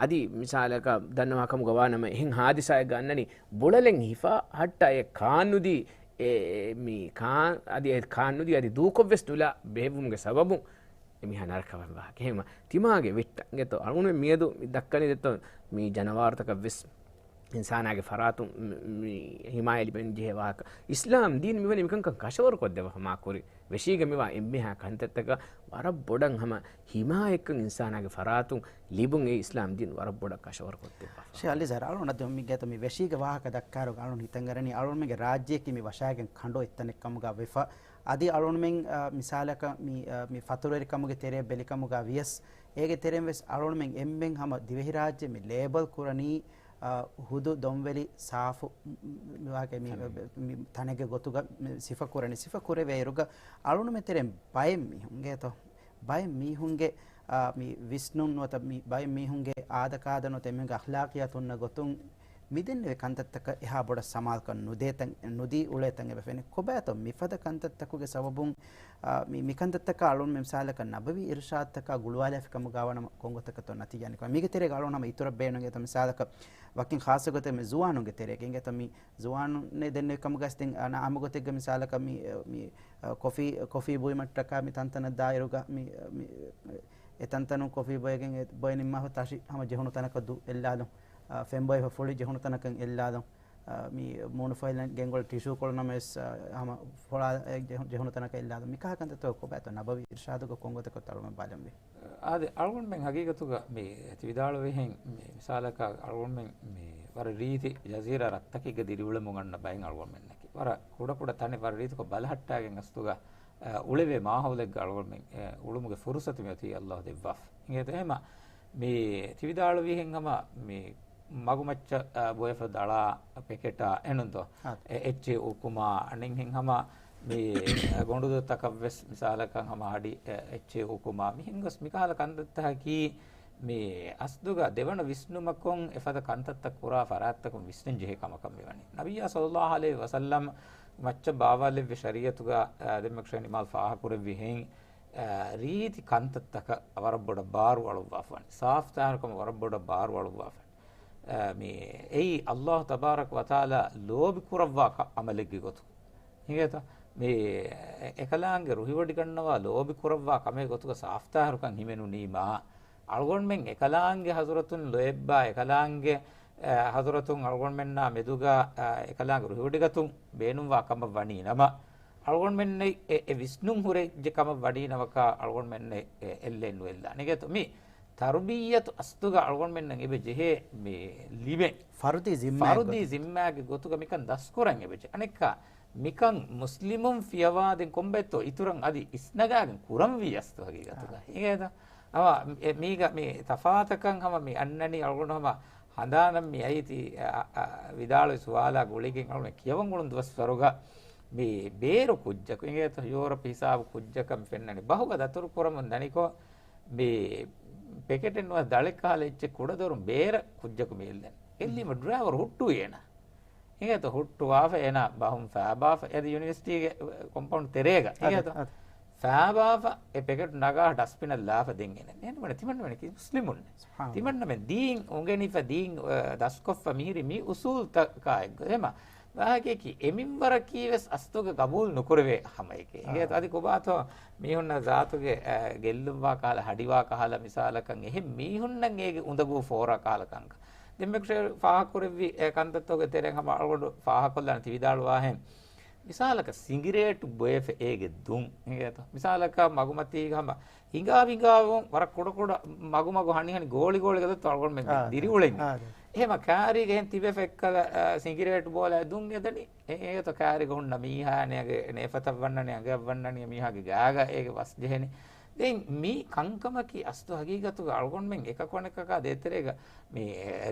އަދި މިސާލަކަށް ދަންނަވާ ކަމުގަ ވާ ނަމަ، އެހެން ހާދިސާއެއްގަ އަންނަނީ ބުޅަލެއް ހިފާ ހައްޓާ އެ ކާން ނުދީ، އެ، މި ކާން، އަދި އެ ކާން ނުދީ އަދި ދޫކޮށްވެސް ނުލާ ބެހެއްވުމުގެ ސަބަބުން އެ މީހާ ނަރަކަވަން ވާހަކަ. އެހެންވީމަ، ތިމާގެ ވެއްޓަށް އިނގޭތޯ އަޅުގަނޑުމެން މިއަދު މި ދައްކަނީ ދެއްތޯ މި ޖަނަވާރުތަކަށްވެސް އިންސާނާގެ ފަރާތުން މި، މި ހިމާޔަތް ލިބެން ޖެހޭ ވާހަކަ. އިސްލާމް ދީން މިވަނީ މިކަންކަން ކަށަވަރުކޮށްދެއްވާ ހަމަ ކުރި. ވެށީގަ މިވާ އެންމެހާ ކަންތައްތަކަށް ވަރަށް ބޮޑަށް ހަމަ ހިމާޔަތްކަން އިންސާނާގެ ފަރާތުން ލިބުން އެ އިސްލާމް ދީން ވަރަށް ބޮޑަށް ކަށަވަރުކޮށްދެއްވާފަ. ޝޭޚް އަލީ ޒަހްރާ، އަޅުން އަދި މިގޭތޯ މި ވެށީގެ ވާހަކަ ދައްކާއިރު އަޅުން ހިތަށް އަރަނީ އަޅުންމެންގެ ރާއްޖެއަކީ މި ވަށާގެން ކަނޑު އެއްތަނެއް ކަމުގަ ވެފަ. އަދި އަޅުންމެން، އަ، މިސާލަކަށް މި، އަ، މި ފަތުރުވެރިކަމުގެ ތެރެއަށް ބެލިކަމުގަ ވިޔަސް، އޭގެ ތެރެއިން ވެސް އަޅުންމެން އެންމެން ހަމަ ދިވެހިރާއްޖެ މި ލޭބަލް ކުރަނީ، އަ، ހުދު ދޮންވެލި ސާފު، މި ވާހަކަ މި، ތަނެއް. މި ތަނެއްގެ ގޮތުގަ މި ސިފަ ކުރަނީ. ސިފަ ކުރެވޭއިރުގަ އަޅުންމެން ތެރެއިން ބައެއް މީހުން އިނގޭތޯ، ބައެއް މީހުންގެ، އާ، މި ވިސްނުން ނުވަތަ މި ބައެއް މީހުންގެ އާދަކާދަ ނުވަތަ އެމީހުންގެ އަޚްލާޤިޔާތުންނަ ގޮތުން މިދެންނެވި ކަންތައްތަކަށް އެހާ ބޮޑަށް ސަމާލުކަން ނުދޭތަން، ނުދީ އުޅޭތަން އެބަ ފެނޭ. ކޮބާތޯ މިފަދަ ކަންތައްތަކުގެ ސަބަބުން، އާ، މި، މިކަންތައްތަކާ އަޅުން މި މިސާލަކަށް ނަބަވީ އިރުޝާދުތަކާ ގުޅުވާލާފި ކަމުގަ ވާނަމަ ކޮންގޮތަކަށްތޯ ނަތީޖާ ނިކުމެ. މީގެ ތެރޭގަ އަޅުން ހަމަ އިތުރަށް ބޭނުން އެތަ މިސާލަކަށް ވަކިން ޚާއްޞަ ގޮތެއް މި ޒުވާނުންގެ ތެރޭގަ އިނގޭތަ މި ޒުވާނުންނޭ ދެންނެވި ކަމުގަސް ދެން އަންނަ އާއްމު ގޮތެއްގަ މިސާލަކަށް މި، މި، އަ، ކޮފީ، ކޮފީ ބުއިމަށްޓަކާ މި ތަންތަނަށް ދާއިރުގަ މި، މި، އެ ތަންތަނުން ކޮފީ ބޮއެގެން އެ ބޮއެ ނިންމާފަ ތަށި ހަމަ ޖެހުނު ތަނަކަށް ދު އެއްލާލުން. އަ، ފެން ބޮއެފަ ފުޅި ޖެހުނު ތަނަކަށް އެއްލާލުން. އަ، މި މޫނު ފޮއިލަން ގެންގުޅި ޓިޝޫ ކޮޅު ނަމަވެސް، އަ، ހަމަ ފޮޅާ އެ ޖެހު-، ޖެހުނު ތަނަކަށް އެއްލާލުން. މިކަހަލަ ކަންތައްތަކަށް ކޮބާތޯ ނަބަވީ އިރުޝާދުގަ ކޮންގޮތަކަށް އަޅުމެން ބަލަންވީ؟ އާދެ، އަޅުގަނޑުމެން ހަގީގަތުގަ މި ތިވިދާޅުވިހެން މި މިސާލަކަށް އަޅުގަނޑުމެން މި ވަރަށް ރީތި ޖަޒީރާ ރަށްތަކެއްގަ ދިރިއުޅެމުން އަންނަ ބައެއް އަޅުގަނޑުމެންނަކީ. ވަރަށް ކުޑަކުޑަ ތަނެއް ވަރަށް ރީތިކޮށް ބަލަހައްޓާގެން އަސްލުގަ، އަ، އުޅެވޭ މާހައުލެއްގަ އަޅުގަނޑުމެން، އެ، އުޅުމުގެ ފުރުސަތު މިއޮތީ އައްލާހު ދެއްވާފަ. އިނގޭތަ އެހެމަ މި ތިވިދާޅުވިހެން ހަމަ މި މަގުމައްޗަށް، އަ، ބޮއެފަ ދަޅާ ޕެކެޓާ އެނުންތޯ؟ އާ. އެ، އެއްޗެއް އުކުމާ، އަނެއްހެން ހަމަ މި ގޮނޑުދޮށްތަކަށްވެސް މިސާލަކަށް ހަމަ ހަޑި، އެ، އެއްޗެއް އުކުމާ، މިހެން ގޮސް މިކަހަލަ ކަންތައްތަކަކީ މި އަސްލުގަ ދެވަނަ ވިސްނުމަކުން އެފަދަ ކަންތައްތައް ކުރާ ފަރާތްތަކުން ވިސްނަން ޖެހޭ ކަމަކަށް މިވަނީ. ނަބިއްޔާ ޞައްލައްލާހު ޢަލައިހި ވަސައްލަމް މައްޗަށް ބާވާލެއްވި ޝަރީޢަތުގަ، އަ، ދެންމެ ޝޭޚް ނިމާލް ފާހަކުރެއްވިހެން، އަ، ރީތި ކަންތައްތަކަށް ވަރަށް ބޮޑަށް ބާރު އަޅުއްވާފަވަނީ. ސާފު ތާހިރުކަމަށް ވަރަށް ބޮޑަށް ބާރު އަޅުއްވާފަވަނީ. އަ، މި އެއީ އައްލާހު ތަބާރަކަ ވަތަޢާލާ ލޯބި ކުރައްވާ ކަ-، އަމަލެއްގެ ގޮތުގަ. ހިނގޭތަ؟ މި އެ-، އެކަލާނގެ ރުހިވޮޑިގަންނަވާ ލޯބި ކުރައްވާ ކަމެއް ގޮތުގަ ސާފު ތާހިރުކަން ހިމެނުނީމާ، އަޅުގަނޑުމެން އެކަލާނގެ ޙަޟްރަތުން ލޯތްބާ އެކަލާނގެ، އަ، ޙަޟްރަތުން އަޅުގަނޑުމެންނާ މެދުގަ، އަ، އެކަލާނގެ ރުހިވޮޑިގަތުން ބޭނުންވާ ކަމަށް ވަނީ ނަމަ، އަޅުގަނޑުމެންނަށް އެ، އެ ވިސްނުން ހުރެއްޖެ ކަމަށް ވަނީ ނަމަކާ އަޅުގަނޑުމެންނަށް އެ، އެއްލެއް ނުއެއްލާނެ. އިނގޭތޯ މި ތަރުބިއްޔަތު އަސްލުގަ އަޅުގަނޑުމެންނަށް އެބަ ޖެހޭ މި ލިބެން. ފަރުދީ ޒިންމާއެއް ފަރުދީ ގޮތުގަ. ޒިންމާގެ ގޮތުގަ މިކަން ދަސްކުރަން އެބަޖެ. އަނެއްކާ، މިކަން މުސްލިމުން ފިޔަވާދެން ކޮންބައެއްތޯ އިތުރަށް އަދި އިސްނަގާގެން ކުރަންވީ އަސްލު ހަގީގަތުގަ. އާ. އިނގޭތަ؟ އަވަ، އެ، މީގަ މި ތަފާތަކަން ހަމަ މި އަންނަނީ އަޅުގަނޑު ހަމަ ހަނދާނަށް މި އައިތި، އަ، އަ، ވިދާޅުވި ސުވާލާ ގުޅިގެން އަޅުގަނޑު ކިޔަވަން އުޅުނު ދުވަސްވަރުގަ މި ބޭރު ކުއްޖަކު އިނގޭތަ ޔޫރަޕް ހިސާބު ކުއްޖަކަށް މި ފެންނަނީ. ބަހުގަ ދަތުރު ކުރަމުން ދަނިކޮށް، މި ޕެކެޓެއް ނުވަތަ ދަޅެއް ކަހަލަ އެއްޗެއް ކުޑަދޮރުން ބޭރަށް ކުއްޖަކު މި އެއްލެން. އެއްލީމަ ޑްރައިވަރު ހުއްޓުވި އޭނަ. އިނގޭތޯ ހުއްޓުވާފަ އޭނަ ބަހުން ފާބާފަ އެދި ޔުނިވަރސިޓީގެ ކޮމްޕައުންޑް ތެރޭގަ. އަދެ، އިނގޭތޯ؟ އަދެ. ފާބާފަ އެ ޕެކެޓް ނަގާ ޑަސްބިނަށް ލާފަ ދެން އޭނަ. އޭނަ ތިމަންނަ މަނެ ކި މުސްލިމުން. ސުބްޙާނަﷲ. ތިމަންނަމެން ދީން އުނގެނިފަ ދީން، އަ، ދަސްކޮށްފަ މިހިރީ މި އުސޫލްތަކާ އެއްގޮތް. އެހެމަ ވާހަކައަކީ އެ މިންވަރަކީ ވެސް އަސްލުގަ ގަބޫލު ނުކުރެވޭ ހަމައެކޭ. އާ. އިނގޭތޯ އަދި ކޮބާތޯ މީހުންނަށް ޒާތުގެ، އަ، ގެއްލުންވާ ކަހަލަ، ހަޑިވާ ކަހަލަ މިސާލަކަށް އެހެން މީހުންނަށް އޭގެ އުނދަގޫ ފޯރާ ކަހަލަ ކަންކަން. ދެންމެ ޝޭޚް ފާހަގަކުރެއްވި އެ ކަންތައްތަކުގެ ތެރެއިން ހަމަ އަޅުގަނޑު ފާހަގަކޮށްލާނެ ތި ވިދާޅުވާހެން. މިސާލަކަށް ސިނގިރޭޓު ބޮއެފަ އޭގެ ދުން އިނގޭތޯ. މިސާލަކަށް މަގުމަތީގަ ހަމަ ހިނގާ ހިނގާވުން ވަރަށް ކުޑަ ކުޑަ މަގު މަގު ހަނި ހަނި ގޯޅި ގޯޅި ގަދަތު އަޅުގަނޑުމެން އާ، ދިރިއުޅެން. އާ، އާ. އެހެމަ ކާރީގެ އެހެން ތިބެފަ އެއްކަލަ، އާ، ސިނގިރޭޓް ބޯލާ ދުން އެދަނީ. އެ-، އޭތޯ ކާރީގަ ހުންނަ މީހާ އަނެއް އަގެ ނޭފަތަށް ވަންނަނީ، އަނގަޔަށް ވަންނަނީ، މީހާގެ ގާގަ އޭގެ ވަސް ޖެހެނީ. ދެން މި ކަންކަމަކީ އަސްލު ހަގީގަތުގަ އަޅުގަނޑުމެން އެކަކު އަނެކަކާ ދޭތެރޭގަ މި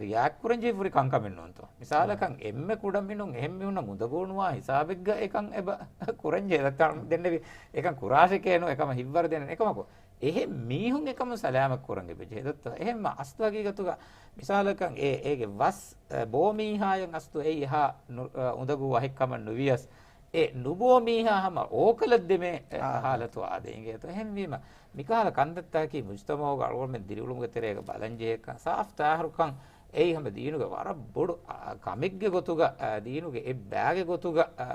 ރިއެކްޓް ކުރަން ޖެހިފަ ހުރި ކަންކަމެއް ނޫންތޯ. މިސާލަކަށް އެންމެ ކުޑަމިނުން އެހެން މީހުންނަށް އުނދަގޫ ނުވާ ހިސާބެއްގަ އެކަން އެބަ ކުރަން ޖެހޭ. ދައްތާ ދެންނެވި އެކަން ކުރާށެކޭ ނޫން، އެކަމަށް ހިތްވަރު ދޭނެ އެކަމަކު. އެހެން މީހުން އެކަމުން ސަލާމަތް ކުރަން އެބަޖެހޭ ދޯ. އެހެންމަ އަސްލު ހަގީގަތުގަ މިސާލަކަށް އެ، އޭގެ ވަސް، އެ، ބޯ މީހާޔަށް އަސްލު އެއީ އެހާ ނު-، އެ، އުނދަގޫ ވަހެއް ކަމަށް ނުވިޔަސް، އެ ނުބޯ މީހާ ހަމަ އޯކަލަށް ދެމޭ، އެ، އާ. ހާލަތު އާދޭ އިނގޭތޯ. އެހެންވީމަ، މިކަހަލަ ކަންތައްތަކަކީ މުޖްތަމަޢުގަ އަޅުގަނޑުމެން ދިރިއުޅުމުގެ ތެރޭގަ ބަލަންޖެހޭ ކަން. ސާފު ތާހިރުކަން އެއީ ހަމަ ދީނުގެ ވަރަށް ބޮޑު، އާ، ކަމެއްގެ ގޮތުގަ، އާ، ދީނުގެ އެއްބާގެ ގޮތުގަ، އާ،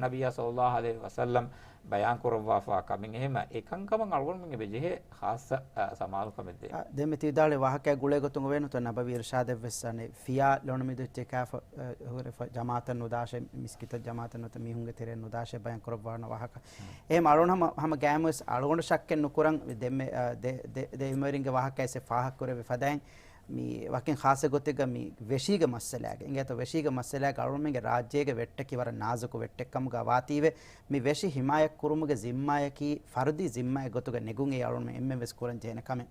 ނަބިއްޔާ ޞައްލައްލާހު ޢަލައިހި ވަސައްލަމް ބަޔާން ކުރައްވާފާ ކަމެއް. އެހެމަ އެ ކަންކަމަށް އަޅުގަނޑުމެން އެބަ ޖެހޭ ޚާއްޞަ، އާ، ސަމާލުކަމެއް ދޭން. އާ، ދެން މި ތި ވިދާޅުވި ވާހަކައާ ގުޅޭ ގޮތުން އޮވޭނުތޯ، ނަބަވީ އިރުޝާދެއްވެސް އަނެއް ފިޔާ ލޮނުމިދު އެއްޗެކާފަ، އަ، ހުރެފަ ޖަމާޢަތަށް ނުދާށޭ، މިސްކިތަށް ޖަމާޢަތަށް ނުވަތަ މީހުންގެ ތެރެއަށް ނުދާށޭ ބަޔާން ކުރައްވާނަ ވާހަކަ. އެހެމަ އަޅުގަނޑު ހަމަ، ހަމަ ގައިމުވެސް އަޅުގަނޑު ޝައްކެއް ނުކުރަން ދެންމެ، އަ، ދެ، ދެ، ދެ އިލްމުވެރިންގެ ވާހަކައެއް ފާހަގަކުރެއްވި ފަދައިން މި ވަކިން ޚާއްޞަ ގޮތެއްގަ މި ވެށީގެ މައްސަލާގެ އިނގޭތޯ، ވެށީގެ މައްސަލާގެ އަޅުގަނޑުމެންގެ ރާއްޖޭގެ ވެއްޓަކީ ވަރަށް ނާޒުކު ވެއްޓެއް ކަމުގަ ވާތީވެ، މި ވެށި ހިމާޔަތް ކުރުމުގެ ޒިންމާޔަކީ ފަރުދީ ޒިންމާއެއް ގޮތުގަ ނެގުން އެއީ އަޅުގަނޑުމެން އެންމެން ވެސް ކުރަން ޖެހޭނެ ކަމެއް.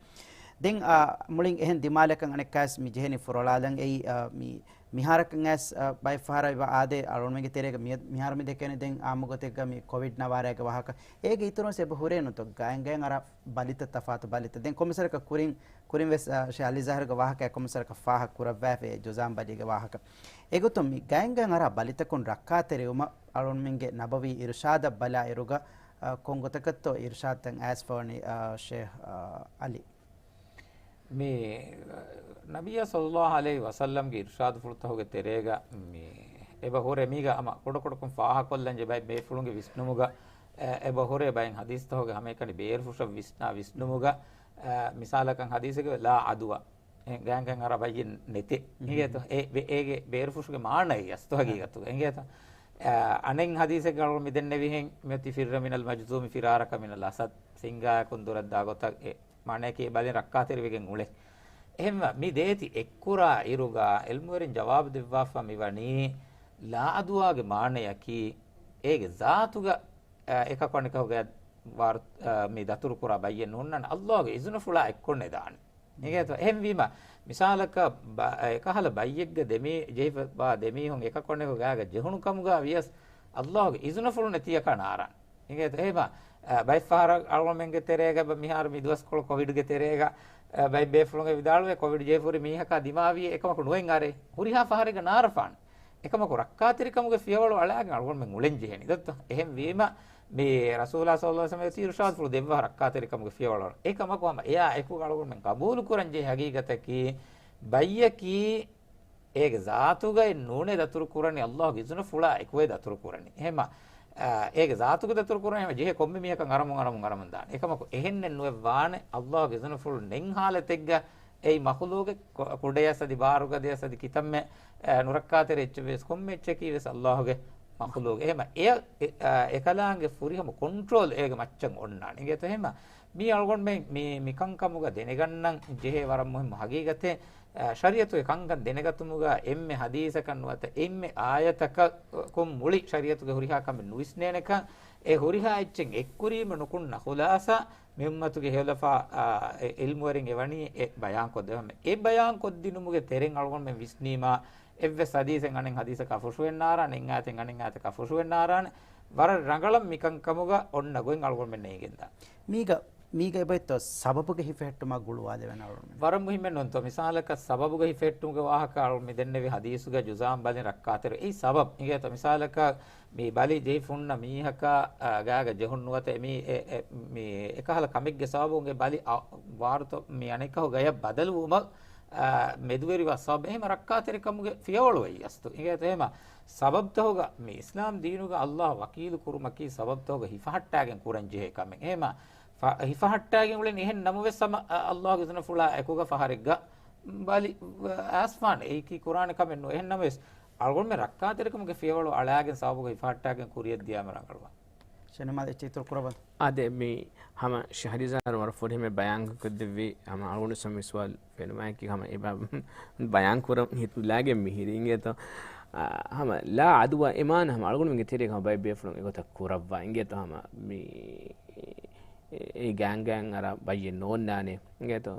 ދެން، އާ، މުޅިން އެހެން ދިމާލަކަށް އަނެއްކާވެސް މި ޖެހެނީ ފުރޮޅާލަން އެއީ، އާ، މި މިހާރަކަށް އައިސް، އާ، ބައެއް ފަހަރަށް އެބަ އާދޭ އަޅުގަނޑުމެންގެ ތެރޭގަ މި-، މިހާރު މި ދެކޭނެ ދެން އާއްމު ގޮތެއްގަ މި ކޮވިޑް ނަވާރައިގެ ވާހަކަ. އޭގެ އިތުރުން ވެސް އެބަ ހުރޭނުތޯ ގައިންގައިން އަރާ ބަލިތައް ތަފާތު ބަލިތައް. ދެން ކޮންމެސަރަކަށް ކުރިން، ކުރިން ވެސް، އާ، ޝޭހް އަލީ ޒާހިރުގެ ވާހަކައެއް ކޮންމެސަރަކަށް ފާހަގަ ކުރައްވާފައި ޖުޒާމް ބަލީގެ ވާހަކަ. އެގޮތުން މި ގައިންގައިން އަރާ ބަލިތަކުން ރައްކާތެރިވުމަށް އަޅުގަނޑުމެންގެ ނަބަވީ އިރުޝާދަށް ބަލާ އިރުގަ، އާ، ކޮން ގޮތަކަށްތޯ އިރުޝާދުތައް އައިސްފަވަނީ، އާ، ޝޭހް، އާ، އަލީ؟ މި ނަބިއްޔާ ޞައްލައްލާހު ޢަލައިހި ވަސައްލަމްގެ އިރުޝާދުފުޅުތަކުގެ ތެރޭގަ މި އެބަ ހުރެ މީގަ ހަމަ ކުޑަކުޑަކުން ފާހަކޮށްލަންޖެ ބައެއް ބޭފުޅުންގެ ވިސްނުމުގަ، އެ، އެބަ ހުރެ ބައެއް ޙަދީޘްތަކުގެ ހަމައެކަނި ބޭރުފުށަށް ވިސްނާ ވިސްނުމުގަ، އެ، މިސާލަކަށް ޙަދީޘެއްގެ ލާ ޢަދުވާ، އެ، ގާތްގާތް އަރާ ބައްޔެއް ނެތޭ. އިނގޭތޯ؟ އެ، އޭގެ ބޭރުފުށުގެ މާނައީ އަސްލު ޙަޤީޤަތުގަ. އިނގޭތޯ؟ އެ، އަނެއް ޙަދީޘެއްގަ އަޅުގަނޑު މި ދެންނެވިހެން، މިއޮތީ ފިއްރަ މިނަލް މަޖްޒޫމި ފިރާރަކަ މިނަލް އަސަދް، ސިންގާއަކުން ދުރަށްދާ ގޮތަށް އެ މާނަޔަކީ ބަލިން ރައްކާތެރިވެގެން އުޅޭ. އެހެންވެ، މި ދޭތި އެއްކުރާ އިރުގަ އިލްމުވެރިން ޖަވާބު ދެއްވާފަ މިވަނީ، ލާ ޢަދުވާގެ މާނަޔަކީ، އޭގެ ޒާތުގަ، އަ، އެކަކު އަނެކަކުގެ ވާރު-، އަ، މި ދަތުރުކުރާ ބައްޔެއް ނޫންނާނެ، ﷲ ގެ އިޒުނަފުޅާ އެއްކޮށް ނެދާނެ. އިނގޭތޯ؟ އެހެންވީމަ، މިސާލަކަށް ބަ-، އެކަހަލަ ބައްޔެއްގަ ދެމީ-، ޖެހިފަ ދެމީހުން އެކަކު އަނެކަކު ގާގަ ޖެހުނު ކަމުގަ ވިޔަސް، ﷲ ގެ އިޒުނަފުޅު ނެތިއަކާ ނާރާނެ. އިނގޭތޯ؟ އެހެމަ، އަ، ބައެއް ފަހަރަށް އަޅުގަނޑުމެންގެ ތެރޭގަ ބަ-، މިހާރު މި ދުވަސްކޮޅު ކޮވިޑްގެ ތެރޭގަ، އަ، ބައެއް ބޭފުޅުން ވިދާޅުވޭ، ކޮވިޑް ޖެހިފަ ހުރި މީހަކާ ދިމާވީ އެކަމަކު ނުއެއް އަރޭ. ހުރިހާ ފަހަރެއްގަ ނާރަފާނެ. އެކަމަކު ރައްކާތެރިކަމުގެ ފިޔަވަޅު އަޅާގެން އަޅުގަނޑުމެން އުޅެން ޖެހެނީ ދޯ. އެހެންވީމަ، މި ރަސޫލާ ޞައްލައްލާހު ޢަލައިހި ވަސައްލަމަ އިރުޝާދުފުޅު ދެއްވާ ރައްކާތެރިކަމުގެ ފިޔަވަޅު. އެކަމަކު ހަމަ އެއާ އެކުގަ އަޅުގަނޑުމެން ގަބޫލު ކުރަން ޖެހޭ ޙަޤީޤަތަކީ، ބައްޔަކީ އޭގެ ޒާތުގައި ނޫނޭ ދަތުރު ކުރަނީ، ﷲ ގެ އިޒުނަފުޅާ އެކުވޭ ދަތުރު ކުރަނީ. އެހެމަ، އާ، އޭގެ ޒާތުގަ ދަތުރު ކުރަނީ ހަމަ ޖެހޭ ކޮންމެ މީހަކަށް އަރަމުން، އަރަމުން، އަރަމުން ދާނެ. އެކަމަކު އެހެންނެއް ނުވެއްވާނެ، ﷲ ގެ އިޒުނަފުޅު ނެތް ޙާލަތެއްގަ އެއީ މަޚުލޫގެއް ކު-، ކުޑަޔަސް އަދި ބާރުގަދަޔަސް އަދި ކިތަންމެ، އެ، ނުރައްކާތެރި އެއްޗެއް ވެސް ކޮންމެ އެއްޗަކީ ވެސް ﷲ ގެ މަޚުލޫގެއް. އެހެމަ އެ، އެ، އެކަލާނގެ ފުރިހަމަ ކޮންޓްރޯލް އޭގެ މައްޗަށް އޮންނާނެ. އިނގޭތޯ؟ އެހެމަ މީ އަޅުގަނޑުމެން މި، މިކަންކަމުގަ ދެނެގަންނަން ޖެހޭ ވަރަށް މުހިއްމު ޙަޤީޤަތެއް. އަ، ޝަރީޢަތުގެ ކަންކަން ދެނެގަތުމުގަ އެންމެ ޙަދީޘަކަށް ނުވަތަ އެންމެ އާޔަތަކަށް ކޮން މުޅި ޝަރީޢަތުގެ ހުރިހާ ކަމެއް ނުވިސްނޭނެކަން، އެ ހުރިހާ އެއްޗެއް އެއްކުރީމަ ނުކުންނަ ޚުލާޞާ މި އުއްމަތުގެ ހެޔޮލަފާ، އާ، އެ ޢިލްމުވެރިން އެވަނީ އެ ބަޔާންކޮށްދެއްވަމެ. އެ ބަޔާންކޮށްދިނުމުގެ ތެރެއިން އަޅުގަނޑުމެން ވިސްނީމާ، އެއްވެސް ޙަދީޘެއް އަނެއް ޙަދީޘަކާ ފުށުއެއް ނާރާނެ، އެއް އާޔަތެއް އަނެއް އާޔަތަކާ ފުށުއެއް ނާރާނެ، ވަރަށް ރަނގަޅަށް މިކަންކަމުގަ އޮންނަ ގޮތް އަޅުގަނޑުމެން ނޭނގެންދާ. މީގަ، މީގަ އެބައޮތްތޯ ސަބަބުގެ ހިފެހެއްޓުމާ ގުޅުވާލެވޭނެ އަޅުގަނޑުމެން. ވަރަށް މުހިއްމެއް ނޫންތޯ؟ މިސާލަކަށް ސަބަބުގެ ހިފެހެއްޓުމުގެ ވާހަކަ އަޅު މި ދެންނެވި ޙަދީޘުގަ ޖުޒާމް ބަލިން ރައްކާތެރި. އެއީ ސަބަބް. އިނގޭތޯ؟ މިސާލަކަށް މި ބަލި ޖެހިފަ ހުންނަ މީހަކާ، އާ، ގާގަ ޖެހުން ނުވަތަ އެ މީ، އެ، އެ، މި އެކަހަލަ ކަމެއްގެ ސަބަބުން އެ ބަލި އަ، ވާރުތޯ މި އަނެއްކަހު ގަޔަށް ބަދަލުވުމަށް، އާ، މެދުވެރިވާ ސަބަބެއް. އެހެމަ ރައްކާތެރިކަމުގެ ފިޔަވަޅު އެއީ އަސްލު. އިނގޭތޯ؟ އެހެމަ ސަބަބްތަހުގަ މި އިސްލާމް ދީނުގަ ﷲ ވަކީލު ކުރުމަކީ ސަބަބްތަހުގަ ހިފަހައްޓާގެން ކުރަން ޖެހޭ ކަމެއް. އެހެމަ ފަ-، ހިފަހައްޓާގެން އުޅެން އެހެން ނަމަވެސް ހަމަ، އަ، ﷲ ގެ އިޒުނަފުޅާ އެކުގަ ފަހަރެއްގަ ބަލި އައިސްފާނެ. އެއީކީ ކުރާނެ ކަމެއް ނޫން. އެހެން ނަމަވެސް އަޅުގަނޑުމެން ރައްކާތެރިކަމުގެ ފިޔަވަޅު އަޅާގެން ސަބަބުގަ ހިފަހައްޓާގެން ކުރިޔަށް ދިޔާމަ ރަނގަޅުވާ. ޝެނިމާލް އެއްޗެއް އިތުރު ކުރައްވަން. އާދެ، މި ހަމަ ޝަހްރިޒާރު ވަރަށް ފުރިހަމަ ބަޔާން ކޮށްދެއްވި ހަމަ އަޅުގަނޑު ސަމި ސުވާލު ފެނުމާއެކީ ހަމަ އެބަ ބަޔާން ކުރަން ހިތުލާގެން މިހިރީ އިނގޭތޯ. އާ، ހަމަ ލާ އަދުވާ އެމާން ހަމަ އަޅުގަނޑުމެންގެ ތެރޭގަ ހަމަ ބައެއް ބޭފުޅުން އެގޮތަށް ކުރައްވާ އިނގޭތޯ ހަމަ މި އެ ގާނގާން އަރާ ބައްޔެއް ނޯންނާނެ އިނގޭތޯ.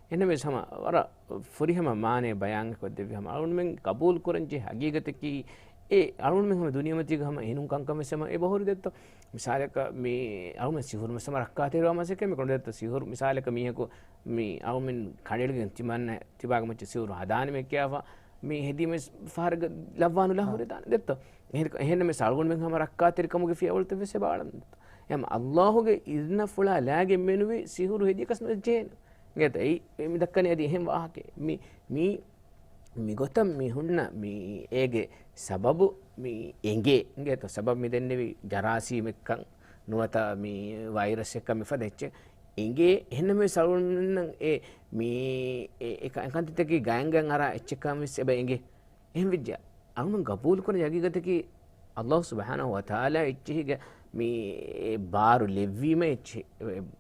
އެހެންނަމަވެސް ހަމަ ވަރަށް ފުރިހަމަ މާނައެއް ބަޔާން ކޮށްދެއްވި ހަމަ އަޅުގަނޑުމެން ގަބޫލު ކުރަންޖެހޭ ހަގީގަތަކީ އެ އަޅުގަނޑުމެން ހަމަ ދުނިޔެމަތީގަ ހަމަ އެހެނުން ކަންކަން ވެސް ހަމަ އެބަހުރި ދެއްތޯ. މިސާލަކަށް މި އަޅުގަނޑުމެން ސިހުރު ވެސް ހަމަ ރައްކާތެރިވާ މަސައްކަތެއް މި ކޮނޑު ދެއްތޯ. ސިހުރު މިސާލަކަށް މީހަކު މި އަޅުގަނޑުމެން ކަނޑައެޅިގެން ތިމަންނަ ތިބާގެ މައްޗަށް ސިހުރު ހަދާނަމޭ ކިޔާފަ މި ހެދީމެސް ފަހަރަށް ލައްވާނުލާ ހުރެދާނެ ދެއްތޯ. އެހެން-، އެހެންނަމަވެސް އަޅުގަނޑުމެން ހަމަ ރައްކާތެރިކަމުގެ ފިޔަވަޅުތައް ވެސް އެބަ އަޅަން ދެއްތޯ. އެހެން އައްލާހުގެ އިޒްނަފުޅާ ލާގެން މެނުވީ ސިހުރު ހެދިޔަކަސް ނުޖޭނެ. އިނގޭތޯ، އެއީ މި ދައްކަނީ އަދި އެހެން ވާހަކައެއް. މި، މި، މިގޮތަށް މި ހުންނަ މި އޭގެ ސަބަބު މި އެނގޭ. އިނގޭތޯ، ސަބަބު މި ދެންނެވި ޖަރާސީމެއްކަން ނުވަތަ މި ވައިރަސްއެއްކަން މިފަދަ އެއްޗެއް އެނގޭ. އެހެންނަމަވެސް އަޅުގަނޑުމެންނަށް އެ މި އެ، އެ ކަ-، ކަންތައްތަކީ ގާތްގަން އަރާ އެއްޗެއްކަން ވެސް އެބަ އެނގޭ. އެހެން ވެއްޖެ އަޅުގަނޑު ގަބޫލުކުރަން ހަގީގަތަކީ އައްލާހު ސުބްޙާނަހު ވަތަޢާލާ އެއްޗެހިގެ މި ބާރު ލެއްވީމަ އެއްޗެއް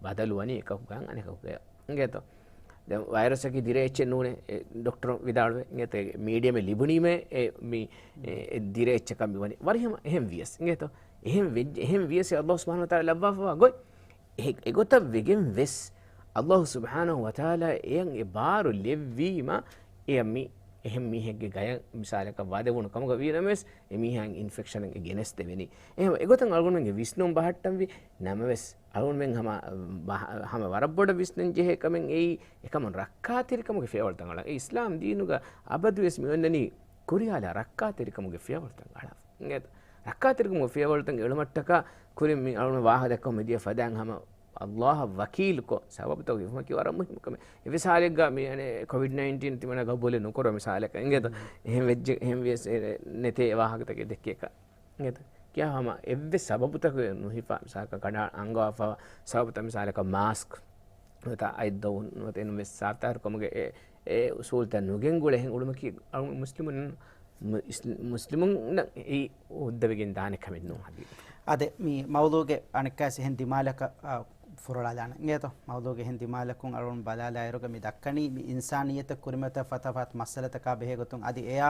ބަދަލުވަނީ އެކަކުގަން އަނެކަކުގަ އިނގޭތޯ. ދެން ވައިރަސްއަކީ ދިރޭ އެއްޗެއް ނޫނޭ. އެ ޑޮކްޓަރު ވިދާޅުވޭ އިނގޭތޯ، އެ މީޑިއަމެއް ލިބުނީމަ އެ މި އެ، އެ ދިރޭ އެއްޗަކަށް މި ވަނީ. ވަރިހަމަ އެހެން ވިޔަސް އިނގޭތޯ. އެހެން ވެއްޖެ، އެހެން ވިޔަސް އެ އައްލާހު ސުބްޙާނަހު ވަތަޢާލާ ލައްވާފަވާ ގޮތް. އެ-، އެގޮތަށް ވެގެން ވެސް، އައްލާހު ސުބްޙާނަހު ވަތަޢާލާ އެޔަށް އެ ބާރު ލެއްވީމަ، އެޔަށް މި އެހެން މީހެއްގެ ގަޔަށް މިސާލަކަށް ވަދެވުނު ކަމުގަ ވީނަމަވެސް، އެ މީހާއަށް އިންފެކްޝަނެއް ގެނެސްދެވެނީ. އެހެން އެގޮތަށް އަޅުގަނޑުމެންގެ ވިސްނުން ބަހައްޓަންވީ ނަމަވެސް، އަޅުގަނޑުމެން ހަމަ ބަހަ-، ހަމަ ވަރަށް ބޮޑަށް ވިސްނަން ޖެހޭ ކަމެއް އެއީ، އެކަމުން ރައްކާތެރިކަމުގެ ފިޔަވަޅުތައް އަޅަން. އެ އިސްލާމް ދީނުގަ އަބަދުވެސް މި އޮންނަނީ ކުރިއާލާ ރައްކާތެރިކަމުގެ ފިޔަވަޅުތައް އަޅާފަ. އިނގޭތޯ؟ ރައްކާތެރިކަމުގެ ފިޔަވަޅުތައް އެޅުމަށްޓަކާ ކުރިން މި އަޅުގަނޑު ވާހަކަ ދައްކަމުން މިދިޔަ ފަދައިން ހަމަ އައްލާހަށް ވަކީލުކޮށް ސަބަބުތަކުގެ ހިފުމަކީ ވަރަށް މުހިއްމު ކަމެއް. އެ މިސާލެއްގަ މި އަނެއް ކޮވިޑް ނައިންޓީން ތިމަންނަ ގަބޫލެއް ނުކުރުވާ މިސާލަކަށް އިނގޭތޯ؟ އެހެން ވެއްޖެ، އެހެން ވިޔަސް އެ ނެތޭ އެ ވާހަކަތަކެއް ދެއްކޭކަށް. އިނގޭތޯ؟ ކިޔާ ހަމަ އެއްވެސް ސަބަބުތަކެއް ނުހިފާ މިސާލަކަށް ކަނޑައަޅަން އަންގަވާފަ ސަބަބުތައް މިސާލަކަށް މާސްކް ނުވަތަ އަތް ދޮވުން ނުވަތަ އެންމެ ސާފްތާހިރުކަމުގެ އެ، އެ އުސޫލުތައް ނުގެންގުޅޭ އެހެން އުޅުމަކީ އަޅު މުސްލިމުން، މު-، އިސް-، މުސްލިމުންނަށް އެއީ ހުއްދަވެގެން ދާނެ ކަމެއް ނޫން ހަގީގަތަށް. އާދެ، މި މައުޟޫގެ އަނެއްކާސް އެހެން ދިމާލަކަށް، އާ، ފުރޮޅާލާނަން އިނގޭތޯ؟ މައުޟޫގެ އެހެން ދިމާލަކުން އަޅުން ބަލާލާއިރުގަ މި ދައްކަނީ މި އިންސާނިއްޔަތަށް ކުރިމަތި ފަތަފަތް މައްސަލަތަކާ ބެހޭ ގޮތުން އަދި އެއާ،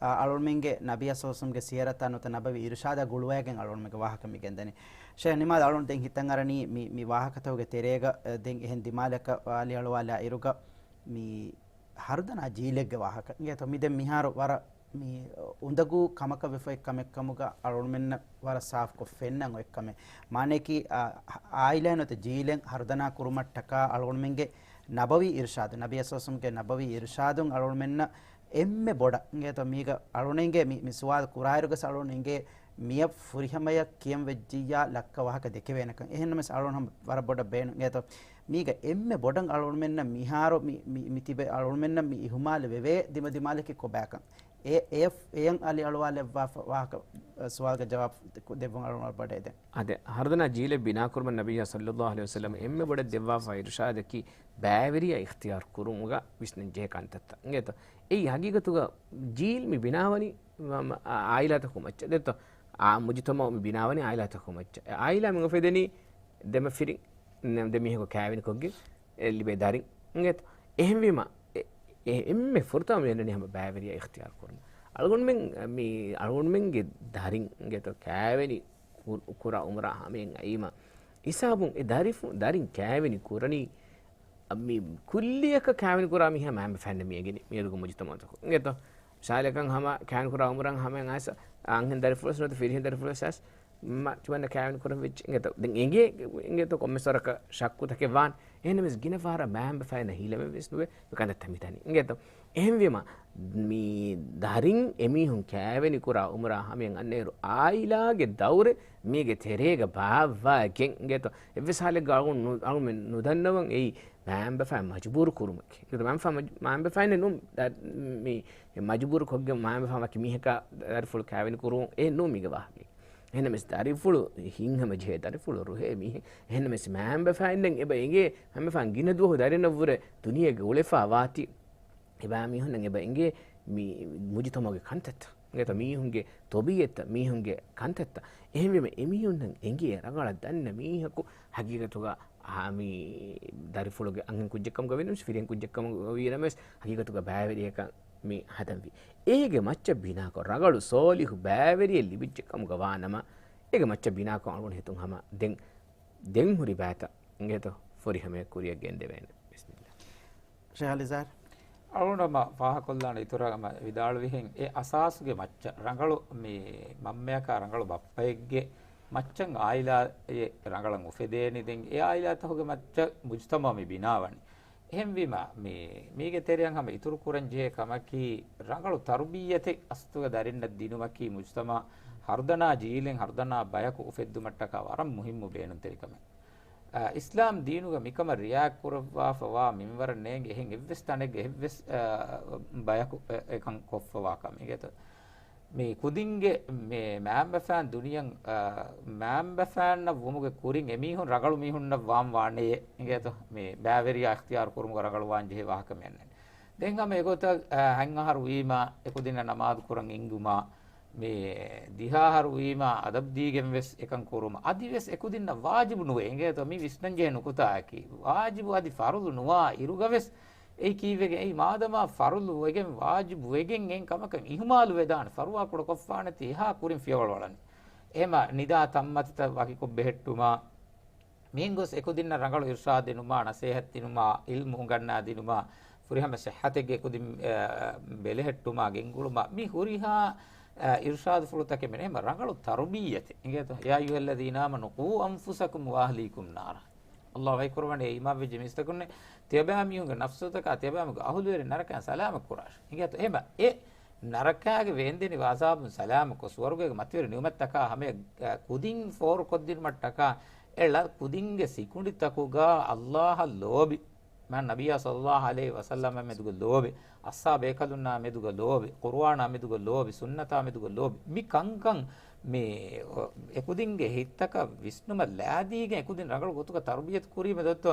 އާ، އަޅުންމެންގެ ނަބިއްޔާ ސައްލައްލާހު ޢަލައިހި ވަސައްލަމްގެ ސީރަތާ ނުވަތަ ނަބަވީ އިރުޝާދާ ގުޅުވައިގެން އަޅުންމެންގެ ވާހަކަ މި ގެންދަނީ. ޝޭޚް ނިމާލް އަޅުން ދެން ހިތަށް އަރަނީ މި، މި ވާހަކަތަކުގެ ތެރޭގަ، އަ، ދެން އެހެން ދިމާލަކަށް ވާލިއަޅުވާލާ އިރުގަ މި ހަރުދަނާ ޖީލެއްގެ ވާހަކަ. އިނގޭތޯ މި ދެން މިހާރު ވަރަށް މި އުނދަގޫ ކަމަކަށް ވެފައި ކަމެއް ކަމުގަ އަޅުންމެންނަށް ވަރަށް ސާފުކޮށް ފެންނަން އޮތް ކަމެއް. މާނަޔަކީ، އާ، އާއިލާ ނުވަތަ ޖީލެއް ހަރުދަނާ ކުރުމަށްޓަކާ އަޅުންމެންގެ ނަބަވީ އިރުޝާދު، ނަބިއްޔާ ސައްލައްލާހު ޢަލައިހި ވަސައްލަމްގެ ނަބަވީ އިރުޝާދުން އަޅުންމެންނަށް އެންމެ ބޮޑަށް، އިނގޭތޯ މީގަ އަޅުން އިނގޭ މި، މި ސުވާލު ކުރާއިރުގަސް އަޅުން އިނގޭ މިއަށް ފުރިހަމަޔަށް ކިޔަން ވެއްޖިއްޔާ ލައްކަ ވާހަކަ ދެކެވޭނެކަން. އެހެންނަމަވެސް އަޅުން ހަމަ ވަރަށް ބޮޑަށް ބޭނުން. އިނގޭތޯ މީގަ އެންމެ ބޮޑަށް އަޅުންމެންނަށް މިހާރު މި، މި، މި ތިބެ އަޅުންމެންނަށް މި އިހުމާލު ވެވޭ ދިމަދިމާލަކީ ކޮބާކަން. އެ، އެ، އެޔަށް އަލި އަޅުވާލެއްވާފަ ވާހަކަ، އަ، ސުވާލުގެ ޖަވާބު ދެއްވުން އަޅުން ވަރަށް ބޮޑަށް އެދެން. އާދެ، ހަރުދަނާ ޖީލެއް ބިނާކުރުމަށް ނަބިއްޔާ ސައްލައްލާހު ޢަލައިހި ވަސައްލަމް އެންމެ ބޮޑަށް ދެއްވާފަ އިރުޝާދަކީ ބައިވެރިޔާ އިޚްތިޔާރު ކުރުމުގަ ވިސްނަން ޖެހޭ ކަންތައްތައް. އިނގޭތޯ؟ އެއީ ހަގީގަތުގަ ޖީލް މި ބިނާވަނީ މަ-، މަ-، އާ-، އާއިލާތަކުގެ މައްޗަށް. އިނގޭތޯ؟ އާ، މުޖުތަމަޢު މި ބިނާވަނީ އާއިލާތަކުގެ މައްޗަށް. އެ އާއިލާ މި އުފެދެނީ ދެމަފިރިން، ދެ މީހަކު ކާވެނިކޮށްގެން އެ ލިބޭ ދަރިން. އިނގޭތޯ؟ އެހެންވީމަ، އެ-، އެ-، އެންމެ ފުރަތަމަ މި އޮންނަނީ ހަމަ ބައިވެރިޔާ އިޚްތިޔާރު ކުރުން. އަޅުގަނޑުމެން މި އަޅުގަނޑުމެންގެ ދަރިން އިނގޭތޯ ކާވެނި ކު-، ކުރާ އުމުރާ ހަމައިން އައީމަ، ހިސާބުން އެ ދަރިފު-، ދަރިން ކާވެނި ކުރަނީ މި ކުއްލިއަކަށް ކާވެނި ކުރާ މީހާ މައިންބަފައިންނަށް މި އެނގެނީ މިއަދުގެ މުޖުތަމަޢުތަކުން. އިނގޭތޯ؟ މިސާލަކަށް ހަމަ ކާވެނި ކުރާ އުމުރަށް ހަމައަށް އައިސް އަންހެން ދަރިފުޅު ނުވަތަ ފިރިހެން ދަރިފުޅު އައިސް މަ-، ތިމަންނަ ކާވެނި ކުރަން ވެއްޖެ. އިނގޭތޯ؟ ދެން އެނގޭ، އިނގޭތޯ ކޮންމެސް ވަރަކަށް ޝައްކުތަކެއް ވާން. އެހެންނަމަވެސް ގިނަ ފަހަރަށް މައިންބަފައިންނަށް ހިލަމެއް ވެސް ނުވޭ މި ކަންތައްތައް މި ދަނީ. އިނގޭތޯ؟ އެހެންވީމަ، މި ދަރިން އެމީހުން ކާވެނި ކުރާ އުމުރާ ހަމައިން އަންނައިރު އާއިލާގެ ދައުރެއް މީގެ ތެރޭގަ ބާއްވާގެން. އިނގޭތޯ؟ އެއްވެސް ހާލެއްގަ އަޅުގަނޑު ނު-، އަޅުގަނޑު ނުދަންނަވަން އެއީ މައިންބަފައިން މަޖުބޫރު ކުރުމަކީ. އިނގޭތޯ؟ މައިންބަފައިން މަޖު-، މައިންބަފައިންނެއް ނޫން ދަ-، މި މަޖުބޫރު ކޮށްގެން މައިންބަފައިން ވަކި މީހަކާ ދަރިފުޅު ކާވެނި ކުރުވުން އެއް ނޫން މީގެ ވާހަކަ. އެހެންނަމަވެސް ދަރިފުޅު ހިތްހަމަޖެހޭ ދަރިފުޅު ރުހޭ މީހެއް. އެހެންނަމަވެސް މައިންބަފައިންނަށް އެބަ އެނގޭ މައިންބަފައިން ގިނަ ދުވަހު ދަރިންނަށްވުރެ ދުނިޔޭގަ އުޅެފަ ވާތީ. އެބައިމީހުންނަށް އެބަ އެނގޭ މި މުޖުތަމަޢުގެ ކަންތައްތައް. އިނގޭތޯ މީހުންގެ ތޮބީއަތްތައް، މީހުންގެ ކަންތައްތައް. އެހެންވީމަ އެމީހުންނަށް އެނގޭ ރަނގަޅަށް ދަންނަ މީހަކު ހަގީގަތުގަ އާ، މި ދަރިފުޅުގެ އަންހެން ކުއްޖެއްކަމުގަ ވީނަމަވެސް، ފިރިހެން ކުއްޖެއްކަމުގަ ވީނަމަވެސް، ހަގީގަތުގަ ބައިވެރިޔަކަށް މި ހަދަންވީ. އޭގެ މައްޗަށް ބިނާކޮށް، ރަނގަޅު ސޯލިހު ބައިވެރިއެއް ލިބިއްޖެ ކަމުގަ ވާނަމަ، އޭގެ މައްޗަށް ބިނާކޮށް އަޅުގަނޑު ހިތުން ހަމަ ދެން، ދެން ހުރި ބައިތައް އިނގޭތޯ ފުރިހަމަޔަށް ކުރިއަށް ގެންދެވޭނެ. ބިސްމިއްލާ. ޝޭޚް އަލިޒާރް. އަޅުގަނޑު ހަމަ ފާހަކޮށްލާނެ އިތުރަށް ހަމަ ވިދާޅުވިހެން، އެ އަސާސުގެ މައްޗަށް ރަނގަޅު މި މަންމަޔަކާ ރަނގަޅު ބައްޕައެއްގެ މައްޗަށް އާއިލާއެއް ރަނގަޅަށް އުފެދޭނީ. ދެން އެ އާއިލާތަކުގެ މައްޗަށް މުޖުތަމަޢު މި ބިނާވަނީ. އެހެންވީމަ، މި، މީގެ ތެރެއަށް ހަމަ އިތުރު ކުރަން ޖެހޭ ކަމަކީ، ރަނގަޅު ތަރުބިއްޔަތެއް އަސްލުގަ ދަރިންނަށް ދިނުމަކީ، މުޖުތަމަޢަށް ހަރުދަނާ ޖީލެއް، ހަރުދަނާ ބަޔަކު އުފެއްދުމަށްޓަކާ ވަރަށް މުހިއްމު ބޭނުންތެރި ކަމެއް. އާ، އިސްލާމް ދީނުގަ މިކަމަށް ރިއާކް ކުރައްވާފަ ވާ މިންވަރަށް ނޭނގެ އެހެން އެއްވެސް ތަނެއްގަ އެއްވެސް، އާ، ބަޔަކު އެ، އެކަން ކޮށްފަ ވާ ކަމެއް. އިނގޭތޯ؟ މި ކުދިންގެ މި މައިންބަފައިން ދުނިޔެއަށް، އާ، މައިންބަފައިންނަށް ވުމުގެ ކުރިން އެމީހުން ރަނގަޅު މީހުންނަށް ވާން ވާނެޔޭ. އިނގޭތޯ؟ މި ބައިވެރިޔާ އިޚްތިޔާރު ކުރުމުގަ ރަނގަޅު ވާން ޖެހޭ ވާހަކަ މި އަންނަނީ. ދެން ހަމަ އެގޮތަށް، އާ، ހަތް އަހަރު ވީމަ އެކުދިންނަށް ނަމާދު ކުރަން އެންގުމާ، މި ދިހަ އަހަރު ވީމަ އަދަބް ދީގެން ވެސް އެކަން ކުރުމަށް، އަދި ވެސް އެކުދިންނަށް ވާޖިބު ނުވޭ. އިނގޭތޯ މި ވިސްނަން ޖެހޭ ނުކުތާއަކީ، ވާޖިބު އަދި ފަރުޟު ނުވާ އިރުގަ ވެސް އެއީ ކީއްވެގެން؟ އެއީ މާދަމާ ފަރުޟު ވެގެން ވާޖިބު ވެގެން އެއިން ކަމަކަށް އިހުމާލު ވެދާނެ، ފަރުވާ ކުޑަކޮށްފާނެތީ އެހާ ކުރިން ފިޔަވަޅު އަޅަނީ. އެހެމަ ނިދާ ތަންމަތިތައް ވަކިކޮށް ބެހެއްޓުމާ، މިހެން ގޮސް އެކުދިންނަށް ރަނގަޅު އިރުޝާދެއް ދިނުމާ، ނަސޭހަތް ދިނުމާ، އިލްމު އުނގަންނާ ދިނުމާ، ފުރިހަމަ ޞިއްޙަތެއްގެ އެކުދިން، އަ، ބެލެހެއްޓުމާ، ގެންގުޅުމާ، މި ހުރިހާ، އަ، އިރުޝާދުފުޅުތަކެއް މެނޭ. އެހެމަ ރަނގަޅު ތަރުބިއްޔަތެއް އިނގޭތޯ؟ يا أيها الذين آمنوا قوا أنفسكم وأهليكم نارا. ﷲ ވަޙީކުރައްވަނީ އޭ އީމާންވެއްޖެ މީސްތަކުންނޭ، ތިޔަބައިމީހުންގެ ނަފްސުތަކާ، ތިޔަބައިމީހުންގެ އަހުލުވެރިން ނަރަކައިން ސަލާމަތް ކުރާށޭ. އިނގޭތޯ؟ އެހެމަ އެ ނަރަކާގެ ވޭންދެނިވި ޢަޒާބުން ސަލާމަތްކޮށް، ސުވަރުގޭގެ މަތިވެރި ނިޢުމަތްތަކާ ހަމަޔަށް، އަ، ކުދިން ފޯރުކޮށްދިނުމަށްޓަކާ އެ ޅަ ކުދިންގެ ސިކުނޑިތަކުގަ ﷲއަށް ލޯބި، މާ ނަބިއްޔާ ޞައްލަﷲ ޢަލައިހި ވަސައްލަމަ މެދުގަ ލޯބި، އަޞްޙާބު ބޭކަލުންނާ މެދުގަ ލޯބި، ޤުރުއާނާ މެދުގަ ލޯބި، ސުންނަތާ މެދުގަ ލޯބި، މި ކަންކަން މި އެކުދިންގެ ހިތްތަކަށް ވިސްނުމަށް ލައިދީގެން އެކުދިން ރަނގަޅު ގޮތުގަ ތަރުބިޔަތު ކުރީމަ ދޮއްތޯ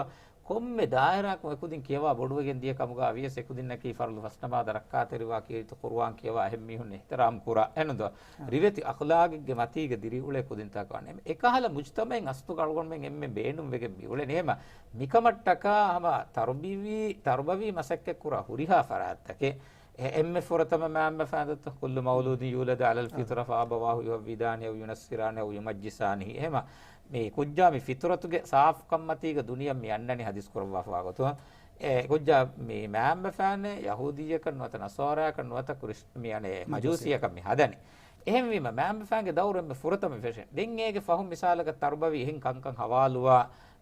ކޮންމެ ދާއިރާއަކުން އެކުދިން ކިޔަވާ ބޮޑުވެގެން ދިޔަ ކަމުގަ ވިޔަސް އެކުދިންނަކީ ފަރުޟު ފަސްނަމާދަށް ރައްކާތެރިވާ ކީރިތި ޤުރުއާން ކިޔަވާ އެހެން މީހުން އިޙްތިރާމް ކުރާ އެނުދޯ. ރިވެތި އަޚްލާގެއްގެ މަތީގަ ދިރިއުޅޭ ކުދިންތަކާ ނޭމ. އެކަހަލަ މުޖްތަމަޢެއް އަސްލުގަ އަޅުގަނޑުމެން އެންމެ ބޭނުންވެގެން މި އުޅެނީ. އެހެމަ މިކަމަށްޓަކާ ހަމަ ތަރުބިވީ، ތަރުބަވީ މަސައްކަތް ކުރާ ހުރިހާ ފަރާތްތަކެއް. އެ، އެންމެ ފުރަތަމަ މާންބަފައިން ދޮއްތޯ؟ كل مولود يولد على الفطرة فأبواه يهودانه أو ينصرانه أو يمجسانه. އެހެމަ މި ކުއްޖާ މި ފިޠުރަތުގެ ސާފުކަންމަތީގަ ދުނިޔެއަށް މި އަންނަނީ ޙަދީޘް ކުރައްވާފަވާ ގޮތުން. އެ ކުއްޖާ މި މާންބަފައިންނޭ ޔަހޫދީއަކަށް ނުވަތަ ނަޞާރާއަކަށް ނުވަތަ ކްރިސް-، މި އަނެއް މަޖޫސީއަކަށް މި ހަދަނީ. އެހެންވީމަ މާންބަފައިންގެ ދައުރު އެންމެ ފުރަތަމަ ފެށޭ. ދެން އޭގެ ފަހުން މިސާލަކަށް ތަރުބަވީ އެހެން ކަންކަން ހަވާލުވާ،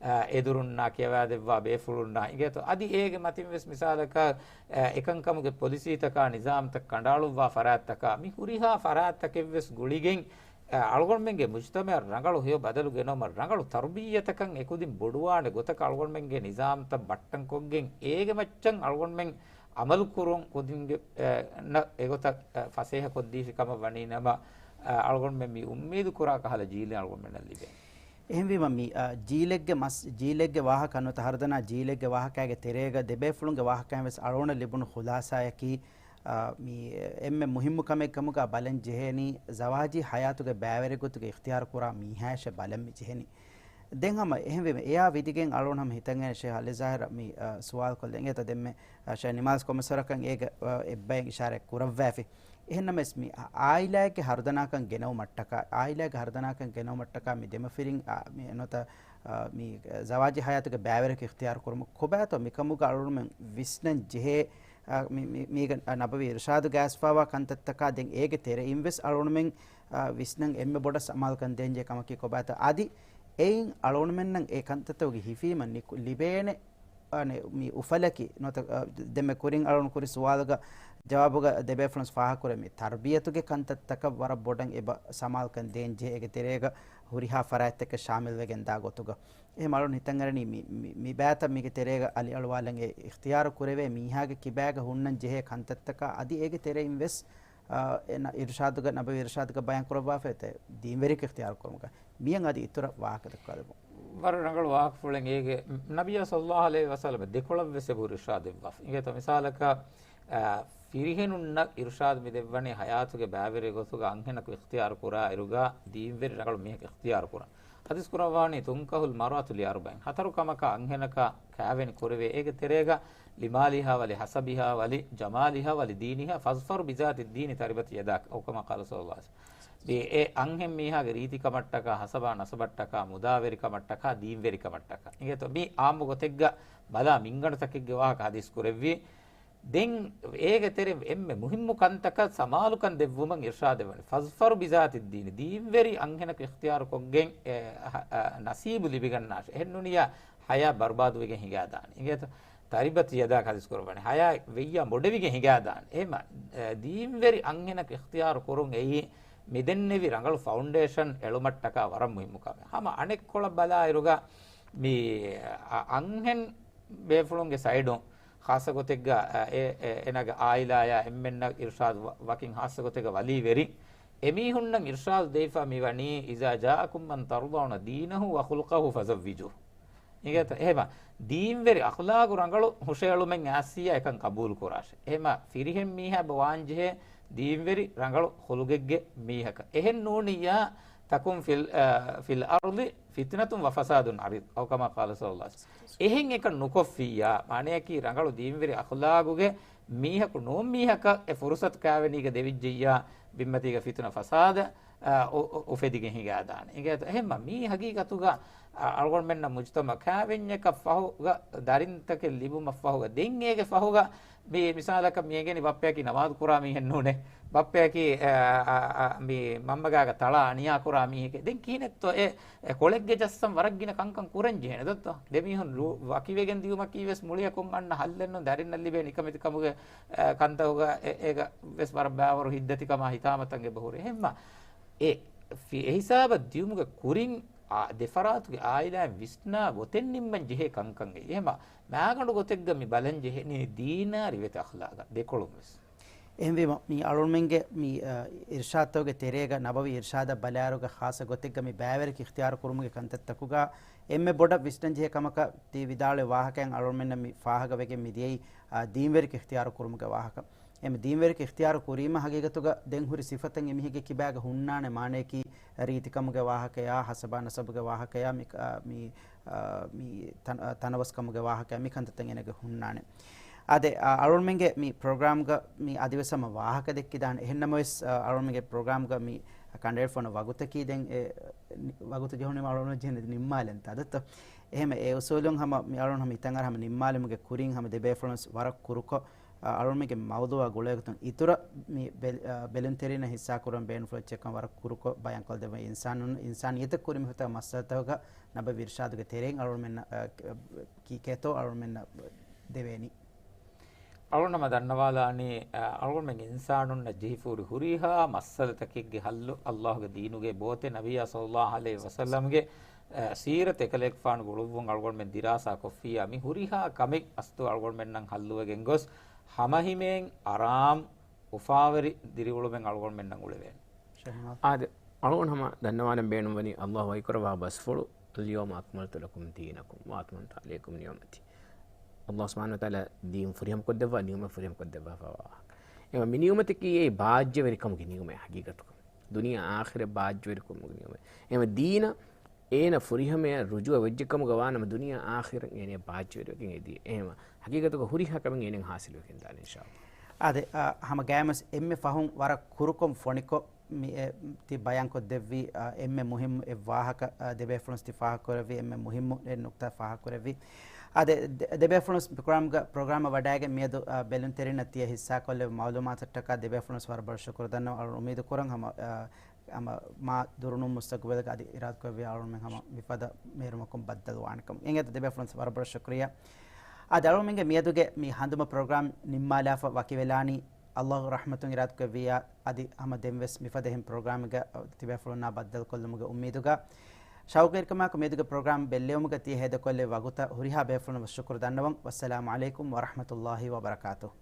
އާ، އެދުރުންނާ ކިޔަވާދެއްވާ ބޭފުޅުންނާ އިނގޭތޯ. އަދި އޭގެ މަތިން ވެސް މިސާލަކަށް، އާ، އެކަންކަމުގެ ޕޮލިސީތަކާ ނިޒާމްތައް ކަނޑައަޅުއްވާ ފަރާތްތަކާ މި ހުރިހާ ފަރާތްތަކެއް ވެސް ގުޅިގެން، އަޅުގަނޑުމެންގެ މުޖްތަމަޢަށް ރަނގަޅު ހެޔޮ ބަދަލު ގެނައުމަށް، ރަނގަޅު ތަރުބިއްޔަތަކަށް އެކުދިން ބޮޑުވާނެ ގޮތަކަށް އަޅުގަނޑުމެންގެ ނިޒާމްތައް ބައްޓަންކޮށްގެން، އޭގެ މައްޗަށް އަޅުގަނޑުމެން އަމަލު ކުރުން ކުދިންގެ، އެ، ނަ، އެގޮތަށް، އެ، ފަސޭހަ ކޮށްދީފި ކަމަށް ވަނީ ނަމަ، އަ، އަޅުގަނޑުމެން މި އުއްމީދު ކުރާ ކަހަލަ ޖީލެއް އަޅުގަނޑުމެންނަށް ލިބޭނެ. އެހެންވީމަ މި، އަ، ޖީލެއްގެ މަސް-، ޖީލެއްގެ ވާހަކަ ނުވަތަ ހަރުދަނާ ޖީލެއްގެ ވާހަކައިގެ ތެރޭގަ ދެބޭފުޅުންގެ ވާހަކައިން ވެސް އަޅުގަނޑަށް ލިބުނު ޚުލާސާއަކީ، އާ، މި އެންމެ މުހިއްމު ކަމެއް ކަމުގަ ބަލަން ޖެހޭނީ، ޒަވާޖީ ހަޔާތުގެ ބައިވެރި ގޮތުގެ އިޚްތިޔާރު ކުރާ މީހާޔަށް ބަލަން މި ޖެހެނީ. ދެން ހަމަ އެހެންވީމަ، އެއާ ވިދިގެން އަޅުގަނޑު ހަމަ ހިތަށް އެން ޝޭޚް އަލިޒާހިރަށް މި، އާ، ސުވާލު ކޮށްލަން. އެތަ ދެންމެ، އާ، ޝޭޚް ނިމާޒް ކޮމިސަރަކަށް އޭގެ، އާ، އެއްބައިން އިޝާރަތް ކުރައްވާފި. އެހެންނަމަވެސް މި އާ-، އާއިލާއެއްގެ ހަރުދަނާކަން ގެނައުމަށްޓަކާ، އާއިލާގެ ހަރުދަނާކަން ގެނައުމަށްޓަކާ މި ދެމަފިރިން، އާ، މި ނުވަތަ، އާ، މި ޒަވާޖީ ހަޔާތުގެ ބައިވެރިޔަކު އިޚްތިޔާރު ކުރުމަށް ކޮބާތޯ މިކަމުގަ އަޅުގަނޑުމެން ވިސްނަން ޖެހޭ، އާ، މި، މި، މީގަ، އާ، ނަބަވީ އިރުޝާދުގަ އައިސްފަވާ ކަންތައްތަކާ ދެން އޭގެ ތެރެއިން ވެސް އަޅުގަނޑުމެން، އާ، ވިސްނަން އެންމެ ބޮޑަށް ސަމާލުކަން ދޭންޖެހޭ ކަމަކީ ކޮބާތޯ؟ އަދި އެއިން އަޅުގަނޑުމެންނަށް އެ ކަންތައްތަކުގެ ހިފީމަށް ނިކު-، ލިބޭނެ އަނެއް މި އުފަލަކީ ނުވަތަ، އަ، ދެންމެ ކުރިން އަޅުން ކުރި ސުވާލުގަ ޖަވާބުގަ ދެބޭފުޅުން ފާހަގަކުރޭ މި ތަރުބިޔަތުގެ ކަންތައްތަކަށް ވަރަށް ބޮޑަށް އެބަ ސަމާލުކަން ދޭން ޖެހޭ އޭގެ ތެރޭގަ ހުރިހާ ފަރާތްތަކެއް ޝާމިލްވެގެން ދާ ގޮތުގަ. އެހެން އަޅުން ހިތަށް އަރަނީ މި، މި، މި ބައިތައް މީގެ ތެރޭގަ އަލިއަޅުވާލަން އެ އިޚްތިޔާރު ކުރެވޭ މީހާގެ ކިބާގަ ހުންނަން ޖެހޭ ކަންތައްތަކާ އަދި އޭގެ ތެރެއިން ވެސް، އަ، އެ ނަ-، އިރުޝާދުގަ، ނަބަވީ އިރުޝާދުގަ ބަޔާން ކުރައްވާފައި އޮތޭ ދީންވެރިޔަކު އިޚްތިޔާރު ކުރުމުގަ. މިއަށް އަދި އިތުރަށް ވާހަކަ ދައްކާލަމު. ވަރަށް ރަނގަޅު ވާހަކަފުޅެއް އޭގެ. ނަބިއްޔާ ޞައްލަﷲ ޢަލައިހި ވަސައްލަމަ ދެކޮޅަށް ވެސް އެބަހުރި އިރުޝާދެއްވާފަ. އިނގޭތޯ މިސާލަކަށް، އާ، ފިރިހެނުންނަށް އިރުޝާދު މި ދެއްވަނީ ހަޔާތުގެ ބައިވެރި ގޮތުގަ އަންހެނަކު އިޚްތިޔާރު ކުރާ އިރުގަ ދީންވެރި ރަނގަޅު މީހަކު އިޚްތިޔާރު ކުރަން. ޙަދީޘް ކުރައްވާނީ، "تنكح المرأة لأربع"، ހަތަރު ކަމަކަށް އަންހެނަކަށް ކާވެނި ކުރެވޭ. އޭގެ ތެރޭގަ "لمالها ولحسبها ولدينها فاظفر بذات الدين تربت يداك" އައު ކަމާ ޤާލަ ޞައްލަﷲ ޢަލައިހި ވަސައްލަމް. ދީ އެ އަންހެން މީހާގެ ރީތިކަމަށްޓަކާ، ހަސަބާ ނަސަބަށްޓަކާ، މުދާވެރިކަމަށްޓަކާ، ދީންވެރިކަމަށްޓަކާ. އިނގޭތޯ؟ މި އާއްމު ގޮތެއްގަ ބަލާ މިންގަނޑުތަކެއްގެ ވާހަކަ ޙަދީޘް ކުރެއްވީ. ދެން އޭގެ ތެރެ އެންމެ މުހިއްމު ކަންތަކަށް ސަމާލުކަން ދެއްވުމަށް އިރްޝާދެއްވަނީ. "فاظفر بذات الدين"، ދީންވެރި އަންހެނަކު އިޚްތިޔާރު ކޮށްގެން އެ، ހަ، އަ، ނަސީބު ލިބިގަންނާށޭ. އެހެންނޫނިއްޔާ ހަޔާތް ބަރުބާދުވެގެން ހިނގާދާނެ. އިނގޭތޯ؟ "تربت يداك" ޙަދީޘް ކުރައްވަނީ. ހަޔާތް ވެއްޔާ ބޮޑެވިގެން ހިނގާދާނެ. އެހެމަ، އެ، ދީންވެރި އަންހެނަކު އިޚްތިޔާރު ކުރުން އެއީ މި ދެންނެވި ރަނގަޅު ފައުންޑޭޝަން އެޅުމަށްޓަކާ ވަރަށް މުހިއްމު ކަމެއް. ހަމަ އަނެއްކޮޅަށް ބަލާއިރުގަ މި، އަ، އަންހެން ބޭފުޅުންގެ ސައިޑުން ޚާއްޞަ ގޮތެއްގަ، އެ، އެ، އޭނާގެ އާއިލާޔާ އެންމެންނަށް އިރްޝާދު ވަ-، ވަކިން ޚާއްޞަ ގޮތެއްގަ ވަލީވެރިން އެމީހުންނަށް އިރްޝާދު ދެވިފަ މިވަނީ، "إذا جاءكم من ترضون دينه وخلقه فزوجوه." އިނގޭތަ؟ އެހެމަ ދީންވެރި އަޚްލާގު ރަނގަޅު ހުށައެޅުމެއް އާއްސިއްޔާ އެކަން ޤަބޫލު ކުރާށެ. އެހެމަ ފިރިހެން މީހާ ބަ ވާންޖެހޭ ދީންވެރި ރަނގަޅު ޚުލުގެއްގެ މީހަކަށް. އެހެން ނޫނިއްޔާ، "تكن في ال-، އަ، في الأرض فتنة وفساد عريض" އައު ކަމާ ޤާލަ ޞައްލަﷲ ޢަލައިހި ވަސައްލަމް. އެހެން އެކަން ނުކޮށްފިއްޔާ، މާނަޔަކީ ރަނގަޅު ދީންވެރި އަޚްލާގުގެ މީހަކު ނޫން މީހަކަށް އެ ފުރުޞަތު ކާވެނީގަ ދެވިއްޖެއްޔާ، ބިންމަތީގަ ފިތުނަ ފަސާދަ، އަ، އު-، އު-، އުފެދިގެން ހިނގާދާނެ. އިނގޭތަ؟ އެހެންމަ މީ ހަގީގަތުގަ، އަ، އަޅުގަނޑުމެންނަށް މުޖުތަމަޢު ކާވެންޏަކަށް ފަހުގަ ދަރިންތަކެއް ލިބުމަށް ފަހުގަ ދެން އޭގެ ފަހުގަ މި މިސާލަކަށް މި އެނގެނީ ބައްޕަޔަކީ ނަމާދު ކުރާ މީހެއް ނޫނޭ. ބައްޕަޔަކީ، އަ، އަ، އަ، މި މަންމަގާގަ ތަޅާ އަނިޔާ ކުރާ މީހެކޭ. ދެން ކިހިނެއްތޯ އެ، އެ ކޮޅެއްގެ ޖައްސަން ވަރަށް ގިނަ ކަންކަން ކުރަން ޖެހޭނެ ދޯ؟ ދެމީހުން ރޫ-، ވަކިވެގެން ދިޔުމަކީ ވެސް މުޅިއަކުން އަންނަ ހައްލެއް ނޫން. ދަރިންނަށް ލިބޭ ނިކަމެތި ކަމުގެ، އަ، ކަންތަކުގަ އެ-، އޭގަ ވެސް ވަރަށް ބައިވަރު ހިތްދަތިކަމާ ހިތާމަތަން އެބަހުރި. އެހެންމަ އެ ފި-، އެހިސާބަށް ދިޔުމުގެ ކުރިން އާ، ދެފަރާތުގެ އާއިލާއިން ވިސްނާ ގޮތެއް ނިންމަން ޖެހޭ ކަންކަން އެއީ. އެހެމަ މާގަނޑު ގޮތެއްގަ މި ބަލަން ޖެހެނީ ދީނާ ރިވެތި އަޚްލާގަށް ދެކޮޅުން ވެސް. އެހެންވީމަ، މި އަޅުންމެންގެ މި، އަ، އިރްޝާދުގެ ތެރޭގަ ނަބަވީ އިރްޝާދަށް ބަލާއިރުގަ ޚާއްޞަ ގޮތެއްގަ މި ބައިވެރިކަން އިޚްތިޔާރު ކުރުމުގެ ކަންތައްތަކުގަ އެންމެ ބޮޑަށް ވިސްނަން ޖެހޭ ކަމަކަށް ތި ވިދާޅުވި ވާހަކައިން އަޅުންމެންނަށް މި ފާހަގަވެގެން މި ދިޔައީ، އާ، ދީންވެރިކަން އިޚްތިޔާރު ކުރުމުގެ ވާހަކަ. އެމެ ދީންވެރިކަން އިޚްތިޔާރު ކުރީމަ ހަގީގަތުގަ ދެން ހުރި ސިފަތައް އެމީހެއްގެ ކިބާގަ ހުންނާނެ، މާނަޔަކީ ރީތިކަމުގެ ވާހަކަޔާ، ހަސަބާ ނަސަބުގެ ވާހަކަޔާ، މި، އާ، މި، އާ، މި ތަން-، އާ، ތަނަވަސްކަމުގެ ވާހަކަޔާ، މި ކަންތައްތައް އޭނަގެ ހުންނާނެ. އާދެ، އާ، އަޅުންމެންގެ މި ޕްރޮގްރާމްގަ މި އަދިވެސް ހަމަ ވާހަކަ ދެއްކިދާނެ. އެހެންނަމަވެސް، އާ، އަޅުންމެންގެ ޕްރޮގްރާމްގަ މި ކަނޑައެޅިފަ އޮންނަ ވަގުތަކީ ދެން އެ، ވަގުތު ޖެހުނީމަ އަޅުން ޖެހެނީ ނިންމާލަންތާ ދޯ؟ އެހެމަ އެ އުސޫލުން ހަމަ މި އަޅުން ހަމަ ހިތަށް އަރާ ހަމަ ނިންމާލުމުގެ ކުރިން ހަމަ ދެބޭފުޅުން ވަރަށް ކުރުކޮށް، އަ، އަޅުންމެންގެ މައުޟޫޢާ ގުޅޭގޮތުން އިތުރަށް މި ބެލް-، އަ، ބެލުންތެރިންނަށް ހިއްސާކުރަން ބޭނުންފުޅު އެއްޗެއްކަން ވަރަށް ކުރުކޮށް ބަޔާންކޮށްދެއްވަން އިންސާނުން، އިންސާނިއްޔަތަށް ކުރިމަތިވެފަ މައްސަލަތަކުގަ ނަބަވީ އިރްޝާދުގެ ތެރެއިން އަޅުންމެންނަށް، އަ، ކި-، ކިތޯ އަޅުންމެންނަށް ދެވޭނީ. އަޅުން ހަމަ ދަންނަވާލާނީ، އަ، އަޅުގަނޑުމެން އިންސާނުންނަށް ޖެހިފަހުރި ހުރިހާ މައްސަލަތަކެއްގެ ހައްލު ﷲގެ ދީނުގެ ބޯތެއް ނަބިއްޔާ ޞައްލަﷲު ޢަލައިހި ވަސައްލަމްގެ، އަ، ސީރަތް އެކަލޭގެފާނު ގުޅުއްވުން އަޅުގަނޑުމެން ދިރާސާ ކޮށްފިއްޔާ މި ހުރިހާ ކަމެއް އަސްލު އަޅުގަނޑުމެންނަށް ހައްލުވެގެން ގޮސް ހަމަހިމޭން އަރާމް އުފާވެރި ދިރިއުޅުމެއް އަޅުގަނޑުމެންނަށް އުޅެވޭނެ. ޝަހިމާ. އާދެ، އަޅުގަނޑު ހަމަ ދަންނަވާނަން ބޭނުންވަނީ ﷲ ވަޙީކުރައްވާ ބަސްފުޅު، "اليوم أكملت لكم دينكم وأتممت عليكم نعمتي." ﷲ ސުބްޙާނަހޫ ވަތަޢާލާ ދީން ފުރިހަމަ ކޮށްދެއްވާ، ނިޢުމަތް ފުރިހަމަ ކޮށްދެއްވާފަވާ ވާހަކަ. އެމަ މި ނިޢުމަތަކީ އެއީ ބާއްޖަވެރިކަމުގެ ނިޢުމަތް ހަގީގަތުގަ. ދުނިޔެ އާޚިރަތް ބާއްޖަވެރިކަމުގެ ނިޢުމަތް. އެމަ ދީނަށް އޭނަ ފުރިހަމަޔަށް ރުޖޫޢަ ވެއްޖެކަމުގަ ވާނަމަ، ދުނިޔެ އާޚިރަތް އޭނަ ބާއްޖަވެރިވެގެން އެދިޔަ. އެހެމަ ހަގީގަތުގަ ހުރިހާ ކަމެއް އޭނަ ހާސިލުވެގެން ދާނެ އިންޝާﷲ. އާދެ، އަ، ހަމަ ގާމަސް އެންމެ ފަހުން ވަރަށް ކުރުކޮށް ފޮނިކޮށް މި އެ، ތި ބަޔާންކޮށްދެއްވި، އަ، އެންމެ މުހިއްމު އެއް ވާހަކަ، އަ، ދެބޭފުޅުން ތި ފާހަގަކުރެއްވި، އެންމެ މުހިއްމު އެއް ނުކްތާ ފާހަގަކުރެއްވި. އާދެ، ދެ-، ދެބޭފުޅުން ޕްރޮގްރާމްގަ، ޕްރޮގްރާމަށް ވަޑައިގެން މިއަދު، އަ، ބެލުންތެރިންނަށް ތިޔަ ހިއްސާކޮށްލެއްވި މައުލޫމާތަށްޓަކާ ދެބޭފުޅުން ވަރަށް ބޮޑަށް ޝުކުރު ދަންނަވަން. އަޅު އުއްމީދު ކުރަން ހަމަ، އަ، ހަމަ މާ ދުރުނު މުސްތަގުބަލަކަށް އަދި އިރާދަކުރެއްވި އަޅުމެން ހަމަ މިފަދަ މޭރުމަކުން ބައްދަލުވާނެކަމަށް. އެނގޭތަ ދެބޭފުޅުން ވަރަށް ބޮޑަށް ޝުކުރިއްޔާ. އަދި އަޅުމެންގެ މިއަދުގެ މި ހަނދުމަ ޕްރޮގްރާމް ނިންމާލާފަ ވަކިވެލާނީ، ﷲ ރަޙްމަތުން އިރާދަކުރެއްވިއްޔާ، އަދި ހަމަ ދެންވެސް މިފަދަ އެހެން ޕްރޮގްރާމެއްގަ ތިބޭފުޅުންނާ ބައްދަލުކޮށްލުމުގެ އުއްމީދުގަ، ޝައުޤުވެރިކަމާއެކު މިއަދުގެ ޕްރޮގްރާމް ބެއްލެވުމުގަ ތިޔަ ހޭދަކޮށްލެއްވި ވަގުތަށް ހުރިހާ ބޭފުޅުން ޝުކުރު ދަންނަވަން. ވައްސަލާމު ޢަލައިކުމް ވަރަޙްމަތުﷲ ވަބަރަކާތުހު.